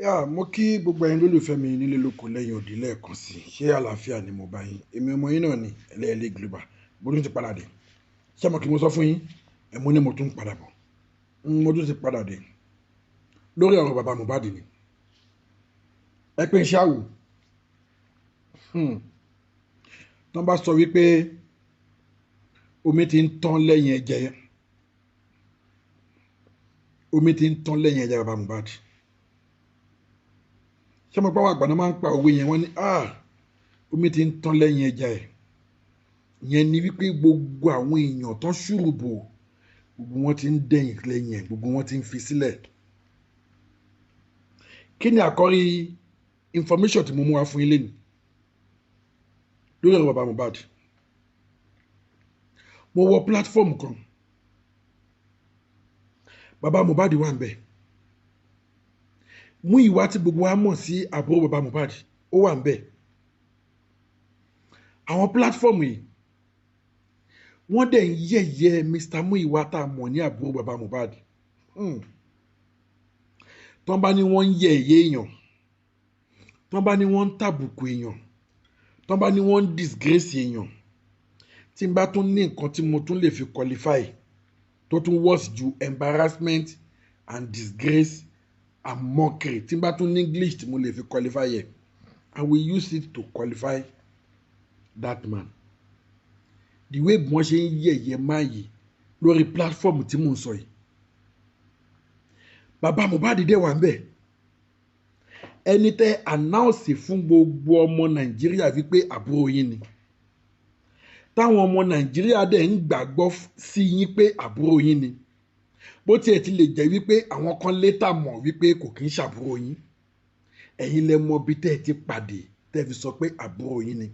Yà, mo kí gbogbo ẹ̀yin lólùfẹ́ mi nílé lóko lẹ́yìn odi lẹ́ẹ̀kan sí. Ṣé àlàáfíà ni mo bá yín? Èmi ọmọ yín náà ni Ẹlẹ́yẹlé Global. Mo tún ti padà dé. Ṣé mo kí mo sọ fún yín? Ẹ̀ mo ní mo tún padà bọ̀. Mo tún ti padà dé. Lórí ọ̀rọ̀ bàbá Mohbad ni. Ẹ pé iṣẹ́ àwò. Tọ́ bá sọ wípé omi ti ń tán lẹ́yìn ẹ̀jẹ̀. Omi ti ń tán lẹ́yìn ẹ̀jẹ̀ bàbá Mohbad. Ṣé mo pa àwọn àgbà náà máa ń pa òwe yẹn, wọ́n ní omi ti ń tán lẹ́yìn ẹja ẹ̀. Ìyẹn ni wípé gbogbo àwọn èèyàn tán ṣùrùbò, gbogbo wọn ti ń dẹ̀yìn lẹ́yìn ẹ̀, gbogbo wọn ti ń fi sílẹ̀. Kí ni àkọ́rí information tí mo mú wá fún yín lénìí lórí ọ̀rọ̀ bàbá Mohbad? Mo wọ platform kan, bàbá Mohbad wà ń bẹ̀. Múyìwá tí gbogbo wa mọ̀ sí àbúrò bàbá Mohbad, ó wà ń bẹ̀. Àwọn platform yìí, wọ́n dẹ̀ ń yẹ̀yẹ́ Mr. Múyìwá tá a mọ̀ ní àbúrò bàbá Mohbad. Tọ́n bá ní wọ́n ń yẹ̀yẹ́ èèyàn, tọ́n bá ní wọ́n ń tàbùkù èèyàn, tọ́n bá ní wọ́n ń disgrace èèyàn, tí n bá tún ní nǹkan tí mo tún lè fi qualify tó tún worse ju embarrassment and disgrace and mockery, tí n bá tún ní English tí mo lè fi qualify yẹ, I will use it to qualify that man. The way bí wọ́n ṣe ń yẹ̀yẹ́ máa yìí lórí platform tí mò ń sọ yìí, bàbá Mohbad dẹ̀ wà ń bẹ̀. Ẹni tẹ́ announce fún gbogbo ọmọ Nàìjíríà wípé àbúrò yín ni, táwọn ọmọ Nàìjíríà dẹ̀ ń gbàgbọ́ sí yín pé àbúrò yín ni, bó tiẹ̀ ti lè jẹ́ wípé àwọn kan létà mọ̀ wípé kò kí ń ṣàbúrò yín, ẹ̀yin lẹ mọ bí tẹ́ ẹ ti pàdé tẹ́ fi sọ pé àbúrò yín ni.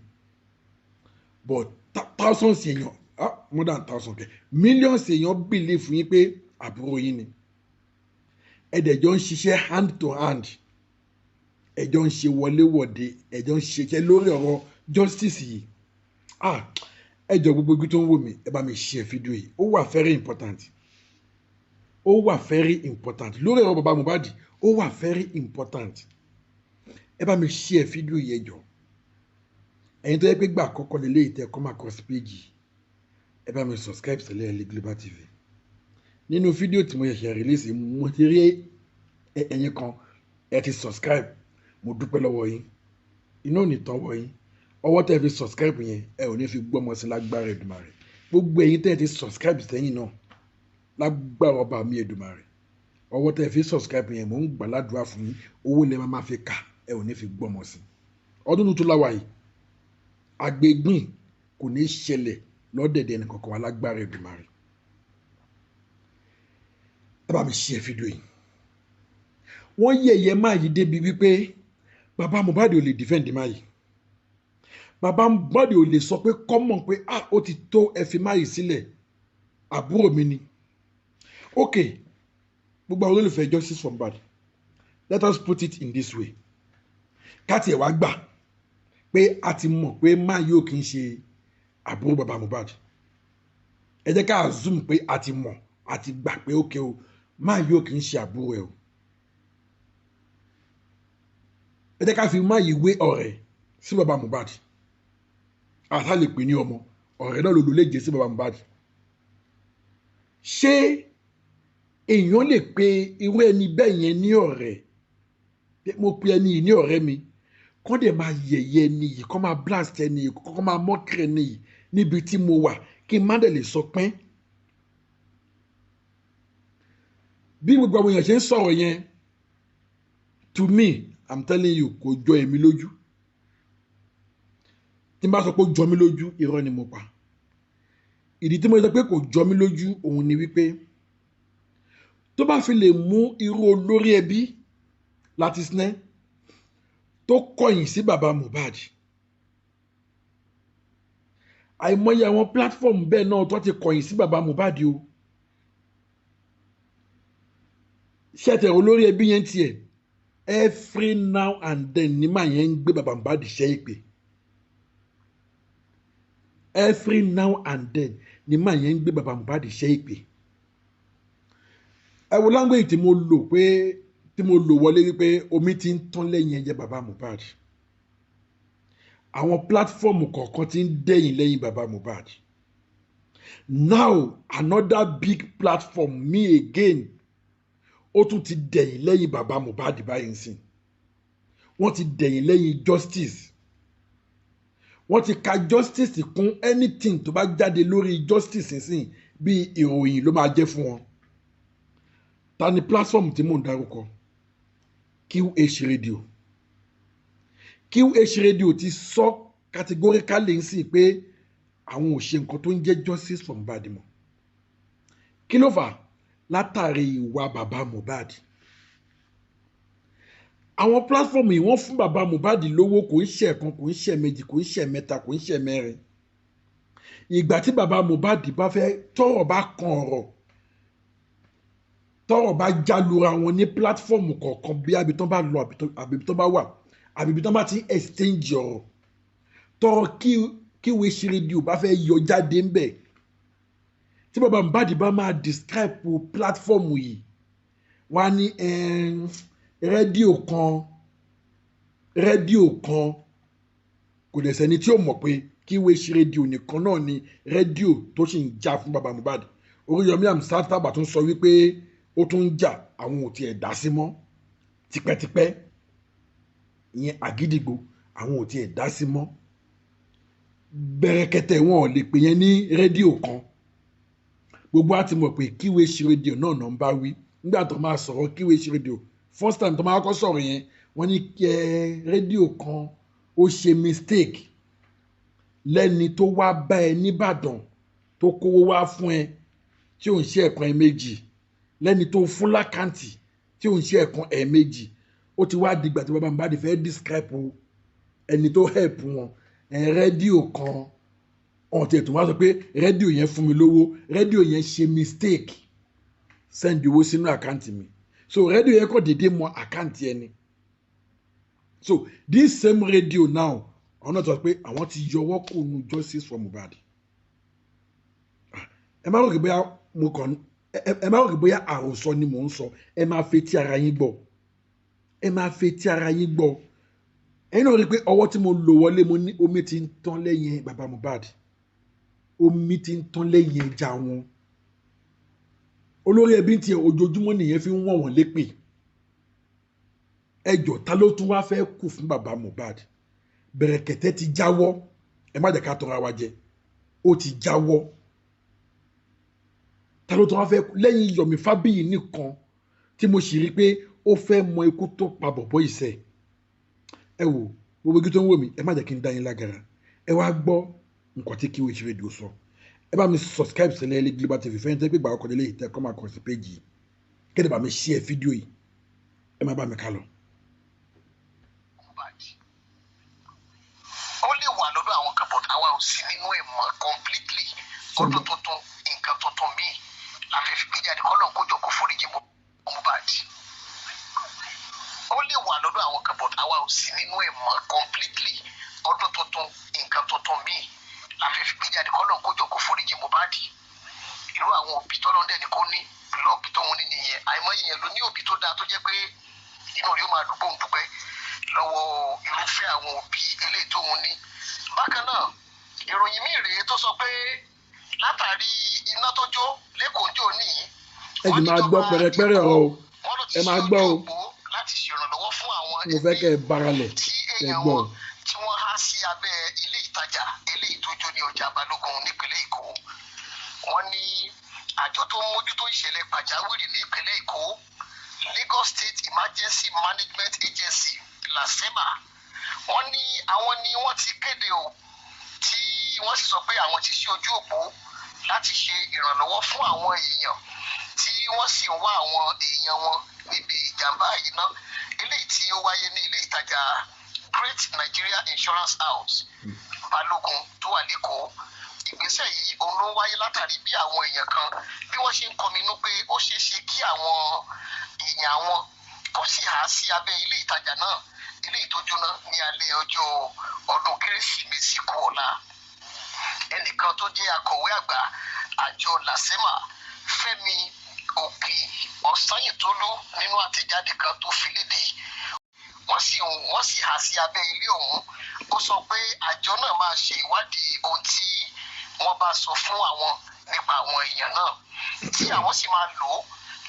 But thousands èèyàn, more than thousands kẹ, millions èèyàn believe yín pé àbúrò yín ni. Ẹ dẹ̀ jọ ń ṣiṣẹ́ hand to hand, ẹ jọ ń ṣe wọléwọ̀de, ẹ jọ ń ṣiṣẹ́ lórí ọ̀rọ̀ justice yìí. Ẹ jọ, gbogbo ibi tó ń wò mí, ẹ bá mi share fídíò yìí. Ó wà very important, ó wà very important lórí ọ̀rọ̀ bàbá Mohbad, ó wà very important. Ẹ bá mi share fídíò yìí, ẹ jọ. Ẹ̀yin tó yẹ pé gbà àkọ́kọ́ lélẹ́yìí tẹ́ come across page yìí, ẹ bá mi subscribe sí Ẹlẹ́yẹlé Global TV. Nínú fídíò tí mo ṣẹ̀ṣẹ̀ release, mo ti rí ẹ̀yin kan ẹ ti subscribe, mo dúpẹ́ lọ́wọ́ yín. Iná ò ní tán wọ́ yín. Ọwọ́ tẹ́ fi subscribe yẹn, ẹ ò ní fi gbọ́mọ sí lágbára Èdùmàrè. Gbogbo ẹ̀yin tẹ́ ti subscribe sẹ́yìn náà, lágbára ọba mi Èdùmàrè, ọwọ́ tẹ́ fi subscribe yẹn, mò ń gbà ládùúrà fún yín, owó lẹ máa fi kà, ẹ ò ní fi gbọ́mọ sí. Ọdún tuntun láwa yìí, àgbègbìn kò ní ṣẹlẹ̀ lọ́dẹ̀dẹ̀ ẹnì kankan wa lágbára Èdùmàrè. Ẹ bá mi share fídíò yìí. Wọ́n yẹ̀yẹ́ máa yí débi wípé bàbá Mohbad ò lè defend máa yìí. Bàbá Mohbad ò lè sọ pé kọ́mọ̀ pé ó ti tó, ẹ fi máa yìí sílẹ̀, àbúrò mi ni. Ok, gbogbo àwọn olólùfẹ́ justice for Mohbad, let us put it in this way. Ká tiẹ̀ wá gbà pé a ti mọ̀ pé máa yóò kí n ṣe àbúrò bàbá Mohbad. Ẹ jẹ́ ká assume pé a ti mọ̀, a ti gbà pé ókè o, máa yóò kí n ṣe àbúrò ẹ̀ o. Ẹ jẹ́ ká fi máa yìí wé ọ̀rẹ́ sí bàbá Mohbad. Àtà lè pè ní ọmọ, ọ̀rẹ́ náà ló lè jẹ́ sí bàbá Mohbad. Ṣé èèyàn lè pe irú ẹni bẹ́ẹ̀ yẹn ní ọ̀rẹ́? Mo pe ẹni yìí ní ọ̀rẹ́ mi, kọ́ dẹ̀ máa yẹ̀yẹ́ ẹni yìí, kọ́ máa blast ẹni yìí, kọ́ máa mọ́kìrì ẹni yìí níbi tí mo wà, kí n má dẹ̀ lè sọ pín. Bí gbogbo àwọn èèyàn ṣe ń sọ̀rọ̀ yẹn, to me, I'm telling you, kò jọ èmi lójú. Tí n bá sọ pé ó jọ mí lójú, irọ́ ni mo pa. Ìdí tí mo sọ pé kò jọ mí lójú òun ni wípé tó bá fi lè mú irú olórí ẹbí láti sinẹ́ tó kọ̀yìn sí bàbá Mohbad, àìmọye àwọn platform bẹ́ẹ̀ náà tó ti kọ̀yìn sí bàbá Mohbad o. Ṣẹ̀tẹ̀ olórí ẹbí yẹn tiẹ̀, every now and then ní màá yẹn ń gbé bàbá Mohbad ṣẹ́ ìpè. Every now and then ní màá yẹn ń gbé bàbá Mohbad ṣẹ́ ìpè. Ẹ wo language tí mo lò pé tí Tí mo lò wọlé wípé omi ti ń tán lẹ́yìn ẹ̀jẹ̀ bàbá Mohbad, àwọn platform kọ̀ọ̀kan ti ń dẹ̀yìn lẹ́yìn bàbá Mohbad. Now another big platform me again, ó tún ti dẹ̀yìn lẹ́yìn bàbá Mohbad báyìí ń sìn. Wọ́n ti dẹ̀yìn lẹ́yìn justice, wọ́n ti ka justice kún. Anything tó bá jáde lórí justice nísìn, bí ìròyìn ló máa jẹ́ fún wọn. Ta ni platform tí mò ń dárúkọ? QH Radio. QH Radio ti sọ categorically ń sìn pé àwọn ò ṣe nǹkan tó ń jẹ́ justice for Mohbad mọ́. Kí ló fà á? Látàrí ìwà bàbá Mohbad. Àwọn platform yìí, wọ́n fún bàbá Mohbad lówó, kò ń ṣe ẹ̀kan, kò ń ṣe méjì, kò ń ṣe mẹ́ta, kò ń ṣe mẹ́rin. Ìgbà tí bàbá Mohbad bá fẹ́ tọ́rọ̀ bá kan ọ̀rọ̀, tọ́rọ̀ bá jálura wọn ní platform kọ̀ọ̀kan, bí àbí tán bá lọ, àbí tán bá wà, àbí tán bá ti exchange ọ̀rọ̀, tọ́rọ̀ QH Radio bá fẹ́ yọ jáde ńbẹ̀, tí bàbá Mohbad bá máa describe platform yìí, wọ́n á ní rédíò kan, rédíò kan. Kò dẹ̀ sẹ́ni tí ó mọ̀ pé QH Radio nìkan náà ni rédíò tó sì ń jà fún bàbá Mohbad. Oríyọmí Hamzat tábà tún sọ wípé ó tún ń jà, àwọn ò tiẹ̀ dá sí mọ́ tipẹ́tipẹ́. Ìyẹn Àgídìgbò, àwọn ò tiẹ̀ dá sí mọ́. Bẹ̀rẹ̀kẹ̀tẹ̀, wọn ò lè pè yẹn ní rédíò kan. Gbogbo á ti mọ̀ pé QH Radio náà náà ń bá wí. Nígbà tó máa sọ̀rọ̀ QH Radio first time, tó máa kọ́ sọ̀rọ̀ yẹn, wọ́n ní rédíò kan ó ṣe mistake lẹ́ni tó wá bá ẹ nìbàdàn, tó kówó wá fún ẹ, tí ò ń ṣe ẹ̀kan ẹ méjì, lẹ́ni tó fún l'account, tí ò ń ṣe ẹ̀kan ẹ̀ méjì. Ó ti wá dìgbà tí bàbá Mohbad fẹ́ describe ẹni tó help wọn, ẹ̀ rédíò kan. Ọ̀n tiẹ̀ tó wá sọ pé rédíò yẹn fún mi lówó, rédíò yẹn ṣe mistake send owó sínú account mi. So rédíò yẹn kọ́ dédé mọ account ẹni. So this same radio now, àwọn náà sọ pé àwọn ti yọwọ́ kó nu justice for Mohbad. Ẹ má rò pé bóyá mo kàn, ẹ má rò pé bóyá àròsọ ni mò ń sọ. Ẹ máa fetí ara yín gbọ́, ẹ máa fetí ara yín gbọ́. Ẹ̀yin náà rí i pé ọwọ́ tí mo lò wọlé, mo ní omi ti ń tán lẹ́yìn bàbá Mohbad, omi ti ń tán lẹ́yìn ẹja wọn. Olórí ẹbí tiẹ̀, ojoojúmọ́ nìyẹn fi ń wọ̀n wọ́n lépè. Ẹjọ́, ta ló tún wá fẹ́ kù fún bàbá Mohbad? Bẹ̀rẹ̀kẹ̀tẹ̀ ti jáwọ́. Ẹ má jẹ́ ká tọra wa jẹ, ó ti jáwọ́. Ta ló tún wá fẹ́ kù lẹ́yìn Yomi Fabiyi nìkan, tí mo sì rí i pé ó fẹ́ mọ ikú tó pa bọ̀bọ́ ìṣe? Ẹ wò, gbogbo igi tó ń wò mí, ẹ má jẹ́ kí n dá yín lágara. Ẹ wá gbọ́ nǹkan tí QH Radio sọ. Ẹ bá mi subscribe sílẹ̀ ilé Global TV fẹ́yìn tẹ́ pé gbà ọkọ̀ délé ìtẹ́ kọ́ máa kọ̀ sí péjì yìí, kéde bá mi share fídíò yìí. Ẹ má bá mi ká lọ. Mohbad, ó lè wà lọ́dọ̀ àwọn kan, but àwa ò sí nínú ẹ̀ mọ́ completely. Ọdún tuntun, nǹkan tuntun míì la fẹ́ fi gbé jáde. Kọ́ náà kójọ kó foríjì Mohbad. Ó lè wà lọ́dọ̀ àwọn kan, but àwa ò sí nínú ẹ̀ mọ́ completely. Ọdún tuntun, nǹkan tuntun míì la fẹ́ fi gbé jáde. Kọ́ náà kójọ kó foríjì Mohbad. Irú àwọn òbí tọ́lọ́ dẹ̀ ni kò ní lọ́ọ̀bì tóun ní nìyẹn. Àìmọye yẹn ló ní òbí tó dáa, tó jẹ́ pé inú rẹ̀ ó máa dùn bóun dúpẹ́ lọ́wọ́ irúfẹ́ àwọn òbí eléyìí tóun ní. Bákan náà, ìròyìn míì rèé tó sọ pé látàrí iná tó jó lẹ́kọ̀ọ́ jò níyì. Ẹ sì máa gbọ́ pẹ̀rẹ̀pẹ̀rẹ̀ ọ̀rọ̀ o. Wọ́n ló ti Ẹ máa ṣe gbọ́ ojú o. òpó láti ṣèrànlọ́wọ́ fún àwọn Mo fẹ́ kẹ́ ẹ baralẹ̀ tí kẹ́ ẹ èèyàn gbọ́. wọn tí wọ́n há sí abẹ́ ilé ìtajà eléyìí tó jó ní ọjà Balógun nípínlẹ̀ Èkó. Wọ́n ní àjọ tó ń mójútó ìṣẹ̀lẹ̀ pàjáwìrì ní ìpínlẹ̀ Èkó, Lagos State Emergency Management Agency, LASEMA, wọ́n ní àwọn ni wọ́n ti kéde o, tí wọ́n sì sọ pé àwọn ti ṣí ojú òpó láti ṣe ìrànlọ́wọ́ fún àwọn èèyàn tí wọ́n sì ń wá àwọn èèyàn wọn níbi ìjàmbá iná eléyìí tí ó wáyé ní ilé ìtajà Great Nigeria Insurance House, Balógun, tó wà lẹ́kọ̀ọ́. Ìgbésẹ̀ yìí, òun ló ń wáyé látàrí bí àwọn èèyàn kan bí wọ́n ṣe ń kọminú pé ó ṣeé ṣe kí àwọn èèyàn àwọn kó sì há sí abẹ́ ilé ìtajà náà eléyìí tó jóná ní alẹ́ ọjọ́ ọdún Kérésìmesì kú ọ̀la. Ẹnìkan tó jẹ́ akọ̀wé àgbà àjọ LASEMA, Fẹ́mi Òkè Ọ̀sanyìntólú nínú àtẹ̀jáde kan tó fi léde, wọ́n sì há sí abẹ́ ilé ọ̀hún. Ó sọ pé àjọ náà máa ṣe ìwádìí ohun tí wọ́n bá sọ fún àwọn nípa àwọn èèyàn náà, tí àwọn sì máa lò ó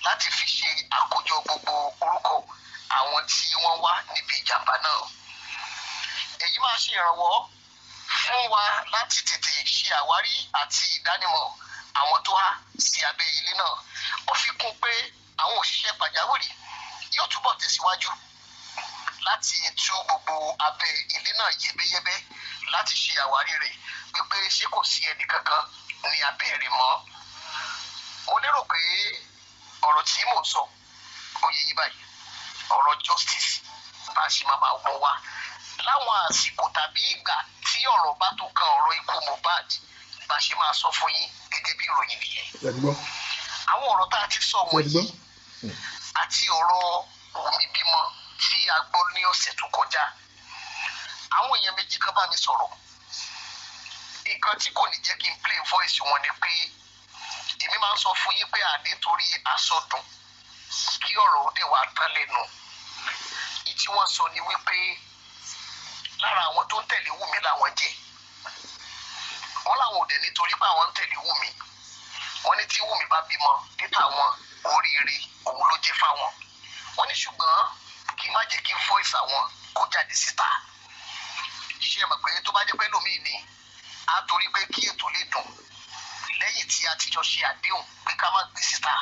láti fi ṣe àkójọ gbogbo orúkọ àwọn tí wọ́n wà níbi ìjàmbá náà. Èyí máa ṣe ìrànwọ́ fún wa láti tètè ṣe àwárí àti ìdánimọ̀ àwọn tó há sí abẹ́ ilé náà. Ó fi kún pé àwọn òṣìṣẹ́ pàjáwìrì yóò túbọ̀ tẹ̀síwájú láti tú gbogbo abẹ́ ilé náà yẹ́bẹ́yẹ́bẹ́ láti ṣe àwárí rẹ̀ wípé ṣé kò sí ẹnì kankan ní abẹ́ rẹ̀ mọ́. Mo lérò pé ọ̀rọ̀ tí mò ń sọ ó yé yín báyìí. Ọ̀rọ̀ justice bá a ṣe máa máa wọ́ wa láwọn àsìkò tàbí ìgbà tí ọ̀rọ̀ bá tó kan ọ̀rọ̀ ikú Mohbad, bá a ṣe máa sọ fún yín gẹ́gẹ́ bí ìròyìn nìyẹn. Ṣé ti gbọ́? Àwọn ọ̀rọ̀ tá a ti sọ Ṣé ti wọ̀nyí gbọ́? àti ọ̀rọ̀ Wùmí bímọ tí a gbọ́ ní ọ̀sẹ̀ tó kọjá, àwọn èèyàn méjì kan bá mi sọ̀rọ̀. Nǹkan tí kò ní jẹ́ kí n play voice wọn ni pé èmi máa ń sọ fún yín pé àní torí àsọdùn kí ọ̀rọ̀ ó dẹ̀ wá tán lẹ́nu. Ìyí tí wọ́n sọ ni wípé lára àwọn tó ń tẹ̀lé Wùmí làwọn jẹ́. Wọ́n làwọn ò dẹ̀ nítorí pé àwọn ń tẹ̀lé Wùmí. Wọ́n ní tí Wùmí bá bímọ níta wọn, oríire òun ló jẹ́ fáwọn. Wọ́n ní ṣùgbọ́n kí má jẹ́ kí voice àwọn kó jáde síta. Ṣé ẹ mọ̀ pé tó bá jẹ́ pé lómìn ni á torí pé kí ètò lè dùn, lẹ́yìn tí a ti jọ ṣe àdéhùn pé ká má gbé síta,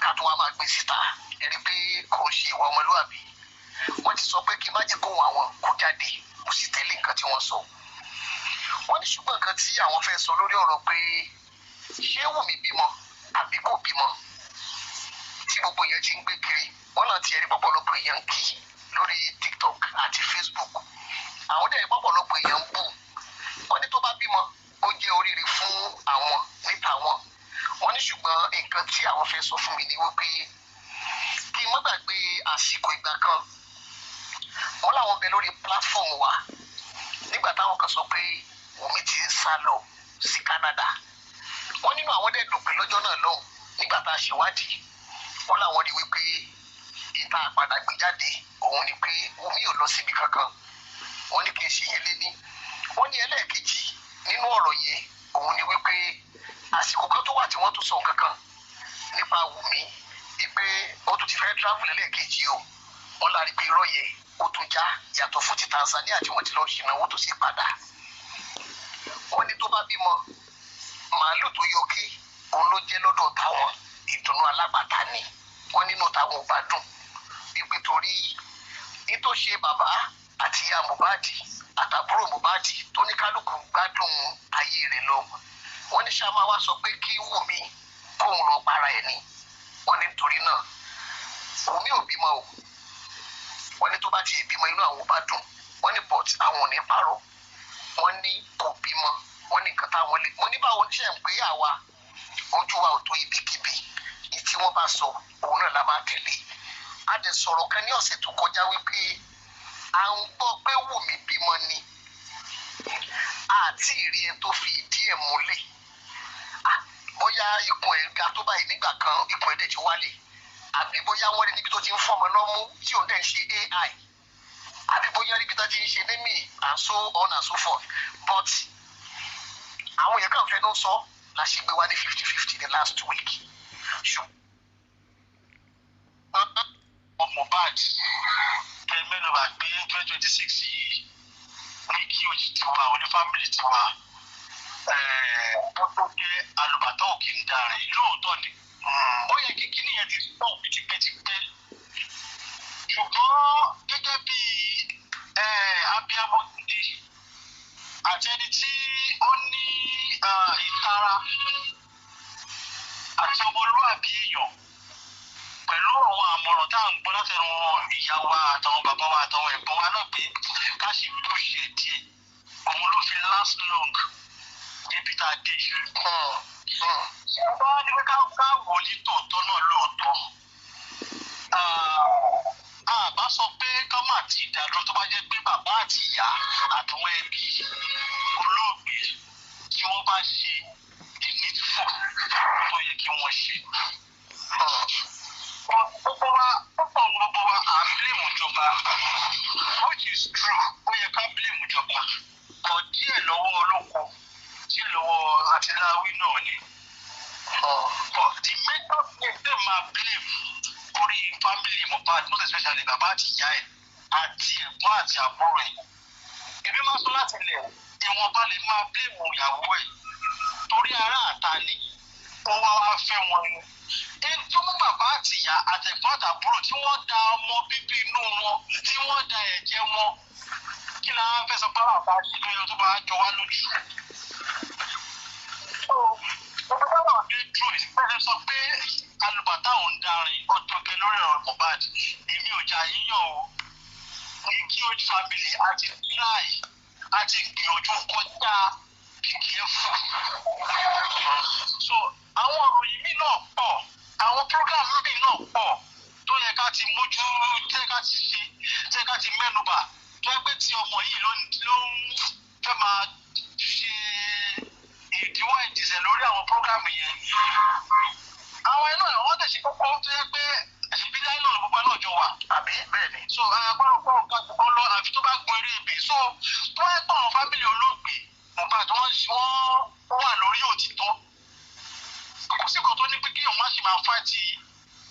ká tó wá máa gbé síta, ẹ rí pé kò ń ṣe ìwà ọmọlúwàbí. Wọ́n ti sọ pé kí má jẹ́ kóhun àwọn kó jáde, mo sì tẹ̀lé nǹkan tí wọ́n sọ. Wọ́n ní ṣùgbọ́n nǹkan tí àwọn fẹ́ sọ lórí ọ̀rọ̀ pé ṣé Wùmí bímọ àbí kò bímọ tí gbogbo èèyàn ti ń gbé kiri, wọ́n náà ti ẹ̀rí pọ̀pọ̀lọpọ̀ èèyàn ń kí lórí TikTok àti Facebook, àwọn dẹ̀ rí pọ̀pọ̀lọpọ̀ èèyàn ń bù. Wọ́n ní tó bá bímọ, ó jẹ́ oríire fún àwọn níta wọn. Wọ́n ní ṣùgbọ́n nǹkan tí àwọn fẹ́ sọ fún mi ni wípé kí n má gbàgbé àsìkò ìgbà kan, wọ́n láwọn bẹ lórí platform wa nígbà táwọn kan sọ pé Wùmí ti ń sá lọ sí Canada. Wọ́n nínú àwọn dẹ̀ dùn pé lọ́jọ́ náà lọ́hùn, nígbà tá a ṣèwádìí, wọ́n láwọn rí wípé ìta àpàdà gbé jáde òun ni pé Wùmí ò lọ síbi kankan. Wọ́n ní kí n ṣe yẹn lé ní. Wọ́n ní ẹlẹ́ẹ̀kejì nínú ọ̀rọ̀ yẹn òun ni wípé àsìkò kan tó wà tí wọ́n tún sọ nǹkan kan nípa Wùmí wípé ó tún ti fẹ́ travel lẹ́ẹ̀kejì o. Wọ́n lárí pé irọ́ yẹn ó tún já, yàtọ̀ fún ti Tanzania tí wọ́n ti lọ ṣìnáwó tó sì padà. Wọ́n ní tó bá bímọ, màálù tó yọké òun ló jẹ́ lọ́dọ̀ táwọn, ìdùnnú alágbàtà ni. Wọ́n nínú táwọn ò bá dùn wípé torí ní tó ṣe bàbá àti ìyá Mohbad àtàbúrò Mohbad tó ní kálukú gbádùn ayé rẹ̀ lọ. Wọ́n ní ṣá máa wá sọ pé kí Wùmí kóun lọ para ẹ̀ ni. Wọ́n ní nítorí náà, Wùmí ò bímọ o. Wọ́n ní tó bá ti bímọ, inú àwọn ò bá dùn. Wọ́n ní but àwọn ò ní parọ́. Wọ́n ní kò bímọ. Wọ́n ní nǹkan táwọn lè mo ní báwo ṣe ń pé àwa ojú wa ò tó ibikíbi ní tí wọ́n bá sọ, òun náà la máa tẹ̀lé. A dẹ̀ sọ̀rọ̀ kan ní ọ̀sẹ̀ tó kọjá wípé à ń gbọ́ pé Wùmí bímọ ni, àti ìrí ẹni tó fi ìdí ẹ̀ múlẹ̀. Ah, bóyá ikùn ẹ̀ ga tó báyìí nígbà kan, ikùn ẹ̀ dẹ̀ ti wálẹ̀, àbí bóyá wọ́n rí níbi tó ti ń fọmọ lọ́mú tí òun dẹ̀ ń ṣe AI, àbí bóyá níbi tó ti ń ṣe nímì and so on and so forth. But àwọn èèyàn kàn fẹ́ ló sọ la ṣe gbé wá ní 50-50 ní last week, ṣùgbọ́n Mohbad tẹ mẹ́nuba pé 2026 yìí ní kí òjì tiwa òní family tiwa ó tó jẹ́ alùbàtà òkè ń darin. Lóòótọ́ ni, ó yẹ kí kíní yẹn ti pọ̀ tipẹ́tipẹ́, ṣùgbọ́n gẹ́gẹ́ bí abiyamọ gidi àti ẹni tí ó ní ìtara àti ọmọlúwàbí èèyàn, pẹ̀lú àwọn àmọ̀ràn tá à ń gbọ́ látẹnu ìyá wa àtàwọn bàbá wa àtàwọn ẹ̀gbọ́n wa náà pé ká sì push ẹ̀ díẹ̀, òun ló fi last long débi tá a dé yìí. Bá ní pé ká wò ní tòótọ́ náà, lóòótọ́ a bá sọ pé ká má ti dádúró, tó bá jẹ́ pé bàbá àti ìyá àtàwọn ẹbí olóògbé tí wọ́n bá ṣe the needful tó yẹ kí wọ́n ṣe. Which is true, ó yẹ ká blame ìjọba, kọ díẹ̀ lọ́wọ́ olóko, díẹ̀ lọ́wọ́ àtìláwí náà ni. But the major thing dem máa blame orí family Mohbad, most especially bàbá àti ìyá ẹ̀ àti ẹ̀gbọ́n àti àbúrò ẹ̀. Èmi máa sọ láti ilẹ̀, ìwọ̀nba lè máa blame ìyàwó ẹ̀, torí ará àta ni, ó wá wá fẹ́ wọn ni. Ẹni tó mú bàbá àti ìyá àtẹ̀gbọ́n àtàbúrò tí wọ́n da ọmọ bíbí inú wọn, tí wọ́n da ẹ̀jẹ̀ wọn, kí la fẹ́ sọ pé bàbá ṣe lóyún tó bá jọ wá lójú? Bẹ́ẹ̀ sọ pé alùbàtà ò ń darin, ó tó gẹ lórí ọ̀rọ̀ Mohbad. Èmi ò jà yíyàn o. Ní QH family àti try àti gbìyànjú kọjá be careful. So àwọn òròyìn mi náà pọ̀, àwọn program mi náà pọ̀ tó yẹ ká ti mójú, tó yẹ ká ti ṣe, tó yẹ ká ti mẹ́nubà, tó yẹ pé tí ọmọ yìí ló ń fẹ́ máa ṣe ìdíwọ́ ìdìsẹ̀ lórí àwọn program yẹn. Àwọn iná wọ́n tẹ̀ ṣe kókó tó yẹ pé ìbílẹ̀ náà gbogbo náà jọ wà. Àbí bẹ́ẹ̀ ni. So agbára pọ̀ ká lọ àfi tó bá gun eré ibi. So tó yẹ pé àwọn family olóògbé Mohbad wọ́n wà lórí òtítọ́, kò sí kan tó ní pé kí òun má ṣe máa fight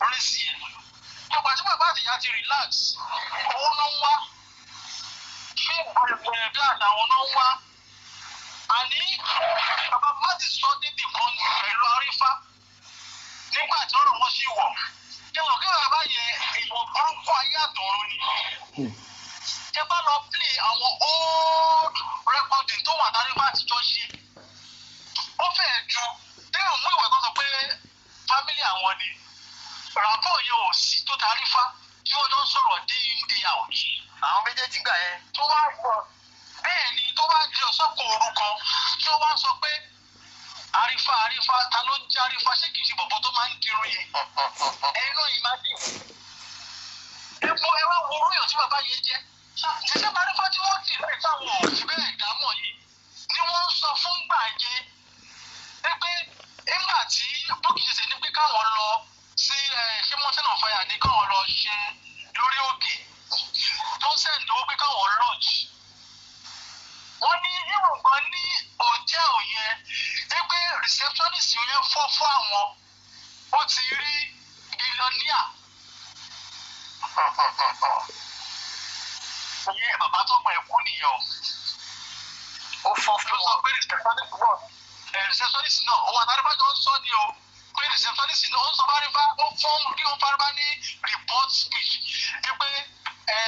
race yẹn. Gbogbo àti bàbá àtìyá ti relax, owó náà ń wá, fíìmù bí àtàwọn náà ń wá. Àní bàbá má ti sọ débi kan pẹ̀lú arífá nígbà tí ọ̀rọ̀ wọn sì wọ̀. Ẹ̀wọ̀n kí bàbá yẹn ìwọ̀n burúkú ayé àtọ̀run ni. Ẹ bá lọ play àwọn old recording tó wà dárífá àtijọ́ ṣe, ó fẹ́ẹ̀ ju téèyàn mú ìwà tó sọ pé family àwọn ni ràpọ̀ yẹn ò sí tó tarífá tí wọ́n jọ ń sọ̀rọ̀ day in, day out. Àwọn méjèèjì gbà yẹn. Tó wá bẹ́ẹ̀ ni, tó wá di ọ̀sán kan òru kan tí ó wá sọ pé àrífà, àrífà, ta ló ń jẹ́ àrífà? Ṣé kìí ṣe bọ̀bọ̀ tó máa ń dirun yẹn? Ẹ̀yin náà yìí máa dì epo. Ẹ wá wo oríyàn tí bàbá yẹn jẹ́ ṣiṣẹ́ àrífà tí wọ́n dì lẹ́yìn táwọn ò fi bẹ́ẹ̀ dámọ̀ yìí ni wọ́n ń sọ fún gbà yẹn pé nígbà tí Bukky ṣe ní pé káwọn lọ sí ṣé mountain of fire ní káwọn lọ ṣe lórí òkè tó ń send owó pé káwọn lodge. Wọ́n ní ìwọ̀n kan ní hòtẹ́ẹ̀lì yẹn pé receptionist yẹn fọ́ fún àwọn, ó ti rí billionaire. Ìyẹn bàbá tó mọ ẹ̀kú nìyẹn o. Ó fọ́ fún ló sọ wọn. Pé receptionist náà, receptionist náà, òun àtàrífà jọ ń sọ ni o, pé receptionist náà ó ń sọ fárífà, ó fún kí ó fárífà ní report speech wípé ẹ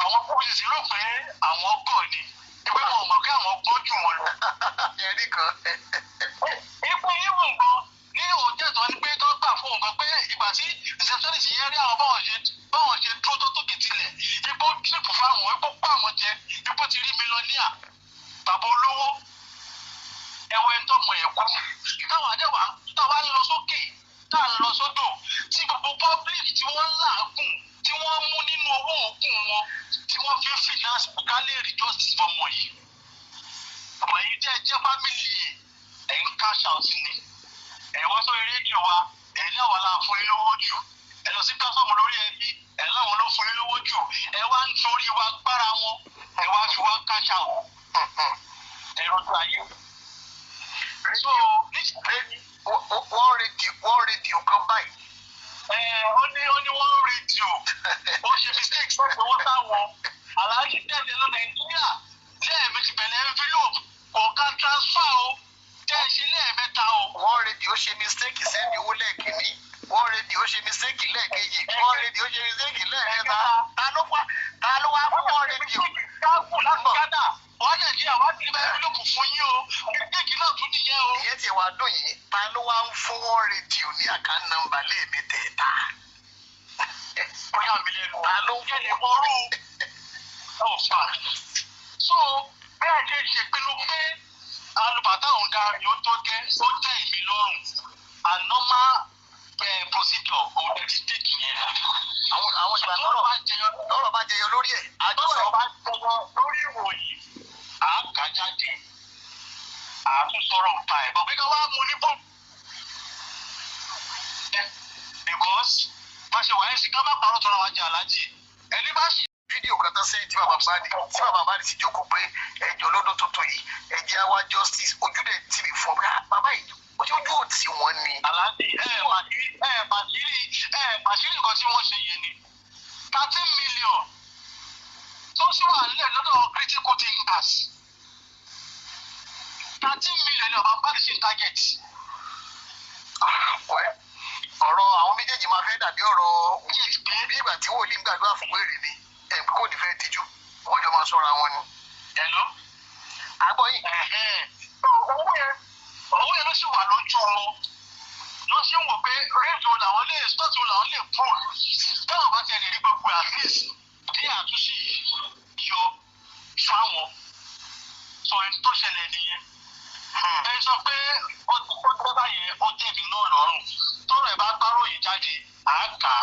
àwọn police rò pé àwọn gọ̀ ni, wípé wọn ò mọ̀ pé àwọn gbọ́n jù wọn lọ. Ẹ̀rí kan. Ipò ìwọ̀n gan ní òjẹ́ tó ní pé tó gbà fún òun gan pé ìgbà tí receptionist yẹn rí àwọn báwọn ṣe dúró tó tòkè tilẹ̀, ipò trip fáwọn, ipò pa àwọn jẹ, ipò ti rí millionaire, bàbá olówó ẹwọ ẹni tó mọ ẹ̀kú táwọn àdẹ́wà táwa ń lọ sókè, tá à ń lọ sódò, tí gbogbo public tí wọ́n ń làágùn, tí wọ́n mú nínú owó òògùn wọn, tí wọ́n fi ń finance ká lè rí justice fọmọ yìí. Ọmọ yìí jẹ́ family ẹ̀, ẹ̀ ń cash out ni. Ẹ̀ wá sórí rédíò wa, ẹ̀ ní àwa la fún yín lówó jù. Ẹ̀ lọ sí platform lórí ẹbí, ẹ̀ láwọn ló fún yín lówó jù. Ẹ̀ wá ń torí wa gbára wọn, ẹ̀ wá fi wá cash out. Ẹ̀ rojú ayé. So níṣẹ́ Wọ́n rédíò kan báyìí. Ẹ ó ní wọ́n rédíò, ó ṣe mistake sọ́ọ̀tì owó táwọn aláàjì tẹ̀lé lọ Nàìjíríà lẹ́ẹ̀mejì pẹ̀lú envelope, kò ká transfer o, tẹ́ ẹ ṣe lẹ́ẹ̀mẹ́ta o. Wọ́n rédíò ṣe mistake send owó lẹ́ẹ̀kínní, wọ́n rédíò ṣe mistake lẹ́ẹ̀kejì, wọ́n rédíò ṣe mistake lẹ́ẹ̀kẹta. Ta ló wá fún wọ́n rédíò? Káàkù láti Ghana wọ́n Nàìjíríà wá sí ibà envelope fún yín o, mistake náà tún nìyẹn o. Ìyẹn ti wá dùn yìí. Ta ló wá ń fún wọ́n rédíò ní account number lẹ́ẹ̀mẹ́tẹ̀ẹ̀ta? Ó yà mí lẹ́nu. Ta ló ń fún Kẹ́lẹ̀ mọ́rú ọ̀fà. So bẹ́ẹ̀ ṣe ṣèpinnu pé alùpàtà òun darí, ó tó gẹ́, ó tẹ́ èmi lọ́rùn, and normal procedure òun ti take yẹn. Àwọn ìgbà tọ́rọ̀ tọ́rọ̀ bá jẹyọ tọ́rọ̀ bá jẹyọ lórí ẹ̀ àjọsọ. Tọ́rọ̀ bá jẹyọ lórí ìròyìn, à ń kà jáde, à tún sọ̀rọ̀ nípa ẹ̀ bọ̀ pé ká wá mú ní bọ̀. Because bá ṣe wà ẹ́ sí ká má parọ́ tọ́ra wa jẹ, aláàjì ẹni bá ṣì. Fídíò kan tán sẹ́yìn tí bàbá Mohbad ti jókòó pé ẹjọ́ lọ́dún tuntun yìí, ẹjẹ́ àwa justice, ojú dẹ̀ tì mí fún ọ pé bàbá yìí ojú ò tí wọ́n ni. Aláàbí ẹ bàṣírí ẹ bàṣírí nǹkan tí wọ́n ṣe yẹn ni 13 million tó sì wà nílẹ̀ lọ́dọ̀ critical thinkers. 13 million ni ọba Mohbad ṣe ń target. Ọ̀rọ̀ àwọn méjèèjì máa fẹ́ dàbí ọ̀rọ̀ bí ìgbà tí wòlíì ń gbàdúrà fún wèrè ni, ẹ̀ kò ní fẹ́ díjú, wọ́n jọ máa sọ̀rọ̀ àwọn ni. Hello. Àgbọ̀ yìí. Owó yẹn ló sì wà lójú wọn, ló ṣe ń wò pé rédíò làwọn lè stọ́ọ̀tù làwọn lè pull táwọn bá tiẹ̀ lè rí gbogbo, at least bí àtúnṣe yọ fáwọn sọ. Ẹni tó ṣẹlẹ̀ nìyẹn. Ẹ sọ pé ó ti kó dọ́gba yẹn, ó tẹ̀mí náà lọ́rùn. Tọ́rọ̀ ẹ̀ bá gbáròyìn jáde, à á kà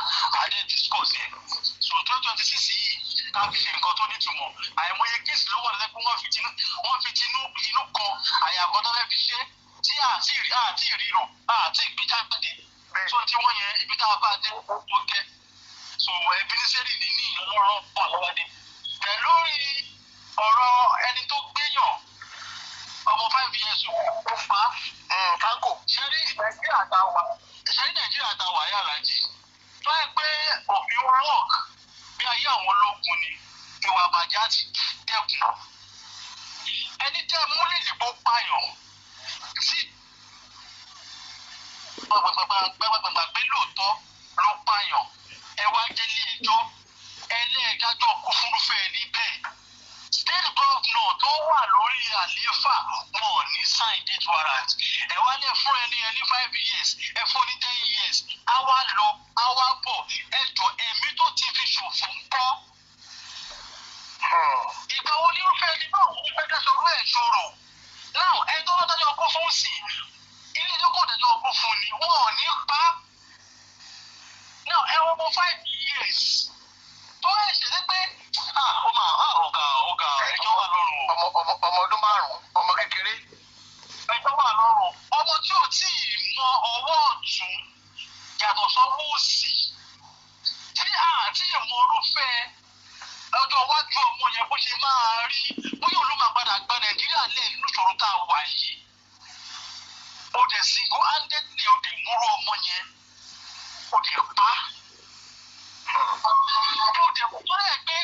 á dé discourse ẹ̀. So 2026 yìí, ká fi ṣe nǹkan tó nítumọ̀. Àìmọye case ló wà lẹ́sẹ̀ pé wọ́n fi tinú inú kan àyàkọ́ tó fẹ́ fi ṣe tí àti rí àti ìrírò àti ìgbéjáde tó tí wọ́n yẹn ibi tá a bá dé tó gẹ́. So ẹbí ní sẹ́rì ní ní ìlọ́rọ̀ wà lọ́wọ́dé pẹ̀lú lórí ọ̀rọ̀ ẹni tó gbéyàn ọmọ 5 years old ó pa á. Tanko. Ṣẹ́rí Nàìjíríà tá a wà, ṣẹ́rí Nàìjíríà tá a wà yàrá jì tó yẹ pé òfin work bí ayé àwọn ológun ni, ìwà àbàjá ti dẹ́kun. Ẹni tẹ́ múlẹ̀ lè pààyàn sí gbàgbàgbàgbà pé lóòótọ́ ló pààyàn, ẹ wá délé ẹjọ́, ẹlẹ́ẹ̀dájọ́ kú fúnrúfẹ́ ẹni bẹ́ẹ̀. State governor tó wà lórí àlééfà, wọn ò ní sign death warrant. Ẹ wá ní fún ẹni ẹni 5 years, ẹ fún ní 10 years, á wá lọ, á wá bọ̀. Ẹ jọ, ẹ̀mí tó ti fi ṣòfò ń kọ́? Ìgbà wo nírúfẹ́ ẹni náà wọ́n fẹ́ dáṣọ rú ẹ̀ ṣòro náà? Ẹni tó lọ́dájọ́ ọkọ fún sí ilé ẹjọ́ kò dájọ́ ọkọ fún ni, wọn ò ní pa á náà. Ẹ wọ́n mọ 5 years tó ẹ̀ ṣe é pé ó máa ọ̀gá ọ̀gá, ẹjọ́ wà lọ́rùn o. Ọmọ ọdún 5, ọmọ kékeré. Ẹjọ́ wà lọ́rùn. Ọmọ tí ò tí ì mọ ọwọ́ ọ̀tún yàtọ̀ sọ́wọ́ òsì, tí àti ìmọ̀ orúfẹ́ ọjọ́ iwájú ọmọ yẹn bó ṣe máa rí, bóyá òun ló máa padà gba Nàìjíríà lẹ̀ nínú ìṣòro tá a wà yìí. Ó dẹ̀ single handedly, ó dẹ̀ múrú ọmọ yẹn, ó dẹ̀ pa á. Ó dẹ̀ tó rẹ̀ pé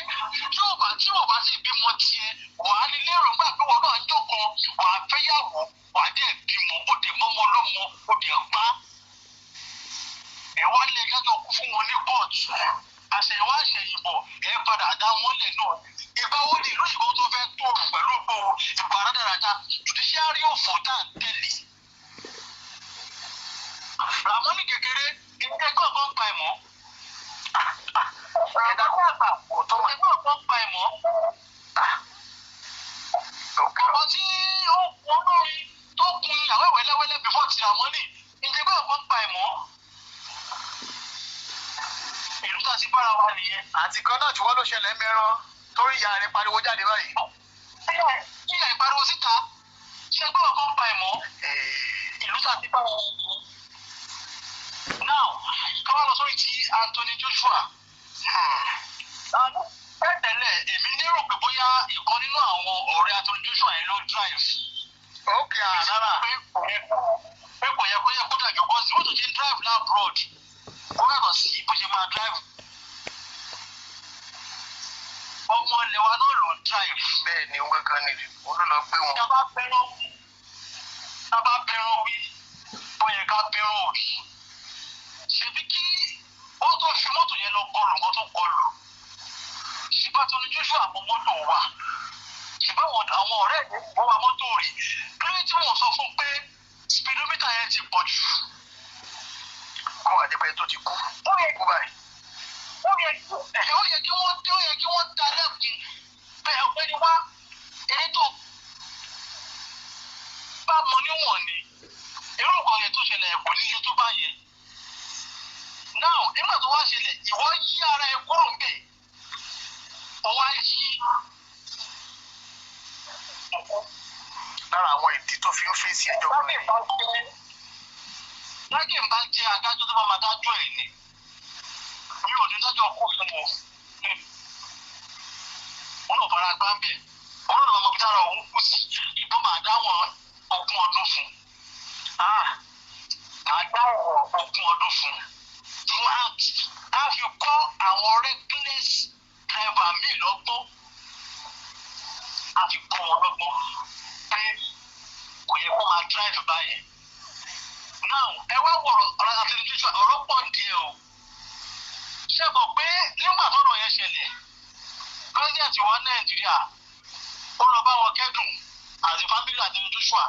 tí ò bá sì bímọ tiẹ̀, wà á ní lérò gbà pé wọn náà ń jókòó, wà á fẹ́yàwó, wà á dẹ̀ bímọ. Ó dẹ̀ mọ́mọ́ lọ́mọ, ó dẹ̀ pa á. Ẹ̀ wá lé dájọ́ kú fún wọn ní kóòtù. Àṣẹ̀yìnwá àṣẹ̀yìnbọ̀, ẹ̀ padà dá wọn lẹ̀ náà. Ìgbà wo ni ìlú ìgbó tó fẹ́ tòrò pẹ̀lú gbòòrò ìgbà rádaràda judiciary òfò tá à ń tẹ̀lé? Ramoni kékeré, ẹgbẹ́ ọ̀gbọ́n pa ẹ̀ mọ́. Ẹ dákun, kò tó mà. Ẹgbẹ́ ọ̀gbọ́n pa ẹ̀ mọ́. Ọ̀pọ̀ tí ó kún olórin tó kun ìyàwó ẹ̀ wẹ́lẹ́wẹ́lẹ́ before ti Ramoni, ìjẹ́gbẹ́ ọ̀gbọ́n pa ẹ̀ mọ́. Ìlú tá a ti bára wa nìyẹn. Àti kan náà tí wọ́n ló ṣẹlẹ̀ mẹ́rán torí ìyá rẹ̀ pariwo jáde báyìí. Ìyá ìpariwo síta, ṣe ẹgbẹ́ ọ̀gbọ́n pa ẹ̀ mọ́. Ìlú tá a ti bára wa nìyẹn. Now, ká wá lọ sórí ti Anthony Joshua. Tẹ́tẹ̀lẹ̀, èmi lérò pé bóyá ìkan nínú àwọn ọ̀rẹ́ Anthony Joshua yẹn ló drive. Ok, àrárá. Pé kò yẹ kó yẹ kó dàgbé bọ́sì bó tó ṣe ń drive l'abroad, ó yàtọ̀ sí bó ṣe máa drive. Ọmọ ilẹ̀ wa náà ló ń drive. Bẹ́ẹ̀ ni, òun kankan ni òun ló lọ gbé wọn. Tá bá bẹ́ràn wí, ó yẹ ká bẹ́ràn òbí. Ṣebí kí ó tó fi mọ́tò yẹn lọ kọlù nǹkan tó kọlù, ṣùgbọ́n tó ní Joshua mọ mọ́tò wà, ṣùgbọ́n àwọn ọ̀rẹ́ ẹ̀ wọ́n wa mọ́tò rí kílódé tí wọ́n sọ fún pé speedometer yẹn ti pọ̀ jù? Kó wà nípa ẹ tó ti kú. Ó yẹ kú báyìí. Ó yẹ kí wọ́n dá lẹ́kun bẹ́ẹ̀. Ọ̀gbẹ́ni wá, èyí tó bá mọ níwọ̀n ni irú nǹkan yẹn tó ṣẹlẹ̀ kò ní iye tó bá yẹn. Now, nígbà tó wá ṣẹlẹ̀, ìwọ yí ara ẹ kúrò ń bẹ̀, ọ wá yí. Lára àwọn ìdí tó fi ń fèsì ẹjọ́ kan nìyí. Lágẹ̀ ń bá jẹ́ adájọ́ tó bá máa dájọ́ ẹ̀ ni, mi ò ní dájọ́ kú fún wọn. lọ́gbọ́n, a fi kọ́ wọn lọ́gbọ́n pé kò yẹ kó máa drive báyẹn. Now, ẹ wá wọ̀rọ̀ ọ̀rọ̀ Anthony Joshua, ọ̀rọ̀ pọ̀ díẹ̀ o. Ṣé mọ̀ pé nígbà tọ́rọ̀ yẹn ṣẹlẹ̀, president wa Nàìjíríà ó lọ bá wọn kẹ́dùn àti family Anthony Joshua.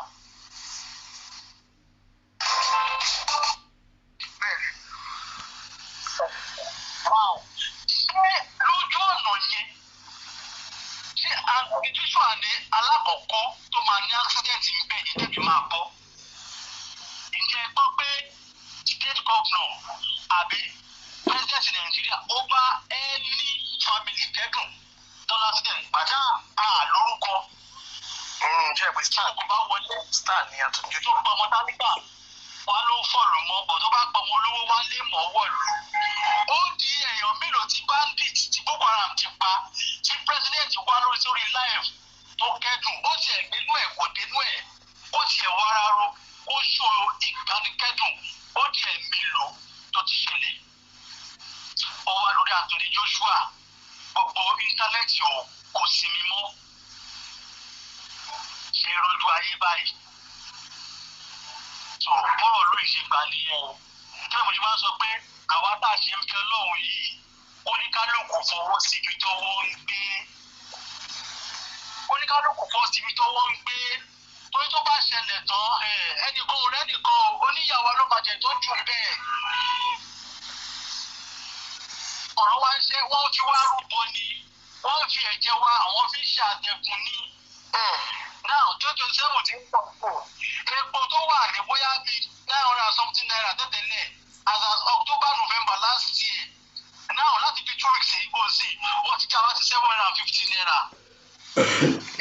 Wow. Ṣé lójú ọ̀nà yẹn, ṣé Anthony Joshua ní alákọ̀ọ́kọ́ tó máa ní accident ń bẹ̀ ní tẹ̀mí máa bọ́? Ǹjẹ́ ẹ gbọ́ pé state governor àbí president Nàìjíríà ó bá any family kẹ́dùn tó l'accident gbàdá à lórúkọ? Ṣe é pé star Kò bá wọlé star ni Anthony tó Joshua. pa ọmọ tálíkà wá ló ń fọ̀lù mọ́ bọ̀, tó bá pa ọmọ olówó wá lè mọ̀ wọ̀lú. Ó di èèyàn mélòó tí bandit tí Boko Haram ti pa tí president wá lórí sórí live tó kẹ́dùn? Ó tiẹ̀ gbénú ẹ̀, kò dénú ẹ̀, ó tiẹ̀ wá rárá ó ṣó ìbánikẹ́dùn. Ó di ẹ̀ mélòó tó ti ṣẹlẹ̀? Ó wá lórí Anthony Joshua, gbogbo íńtánẹ́ẹ̀tì ò kò sinmi mọ́, ṣe rojú ayé báyìí. So bọ́ọ̀ ló ṣe gbà nìyẹn o. Kí ni mo ṣe máa ń sọ pé àwa tá a ṣe ń fẹ́ lọ́hùn yìí, oníkálukú fọwọ́ síbi tọ́wọ́ ń gbé, oníkálukú fọwọ́ síbi tọ́wọ́ ń gbé, torí tó bá ṣẹlẹ̀ tán, ẹnìkan ò rẹ́nìkan o, oníyàwó ló bàjẹ́ tó jù bẹ́ẹ̀. Ọ̀rọ̀ wa ń ṣe wọ́n fi wá rúbọ ni, wọ́n fi ẹ̀jẹ̀ wa àwọn fi ń ṣe àtẹ̀gùn ni. Now, 2027 ti ń pọ̀ pọ̀. Epo tó wà ní bóyá bíi 900 and something naira tẹ́tẹ̀lẹ̀ as at October, November last year. Now, láti bí 2 weeks ago sí, wọ́n ti já wá sí ₦750.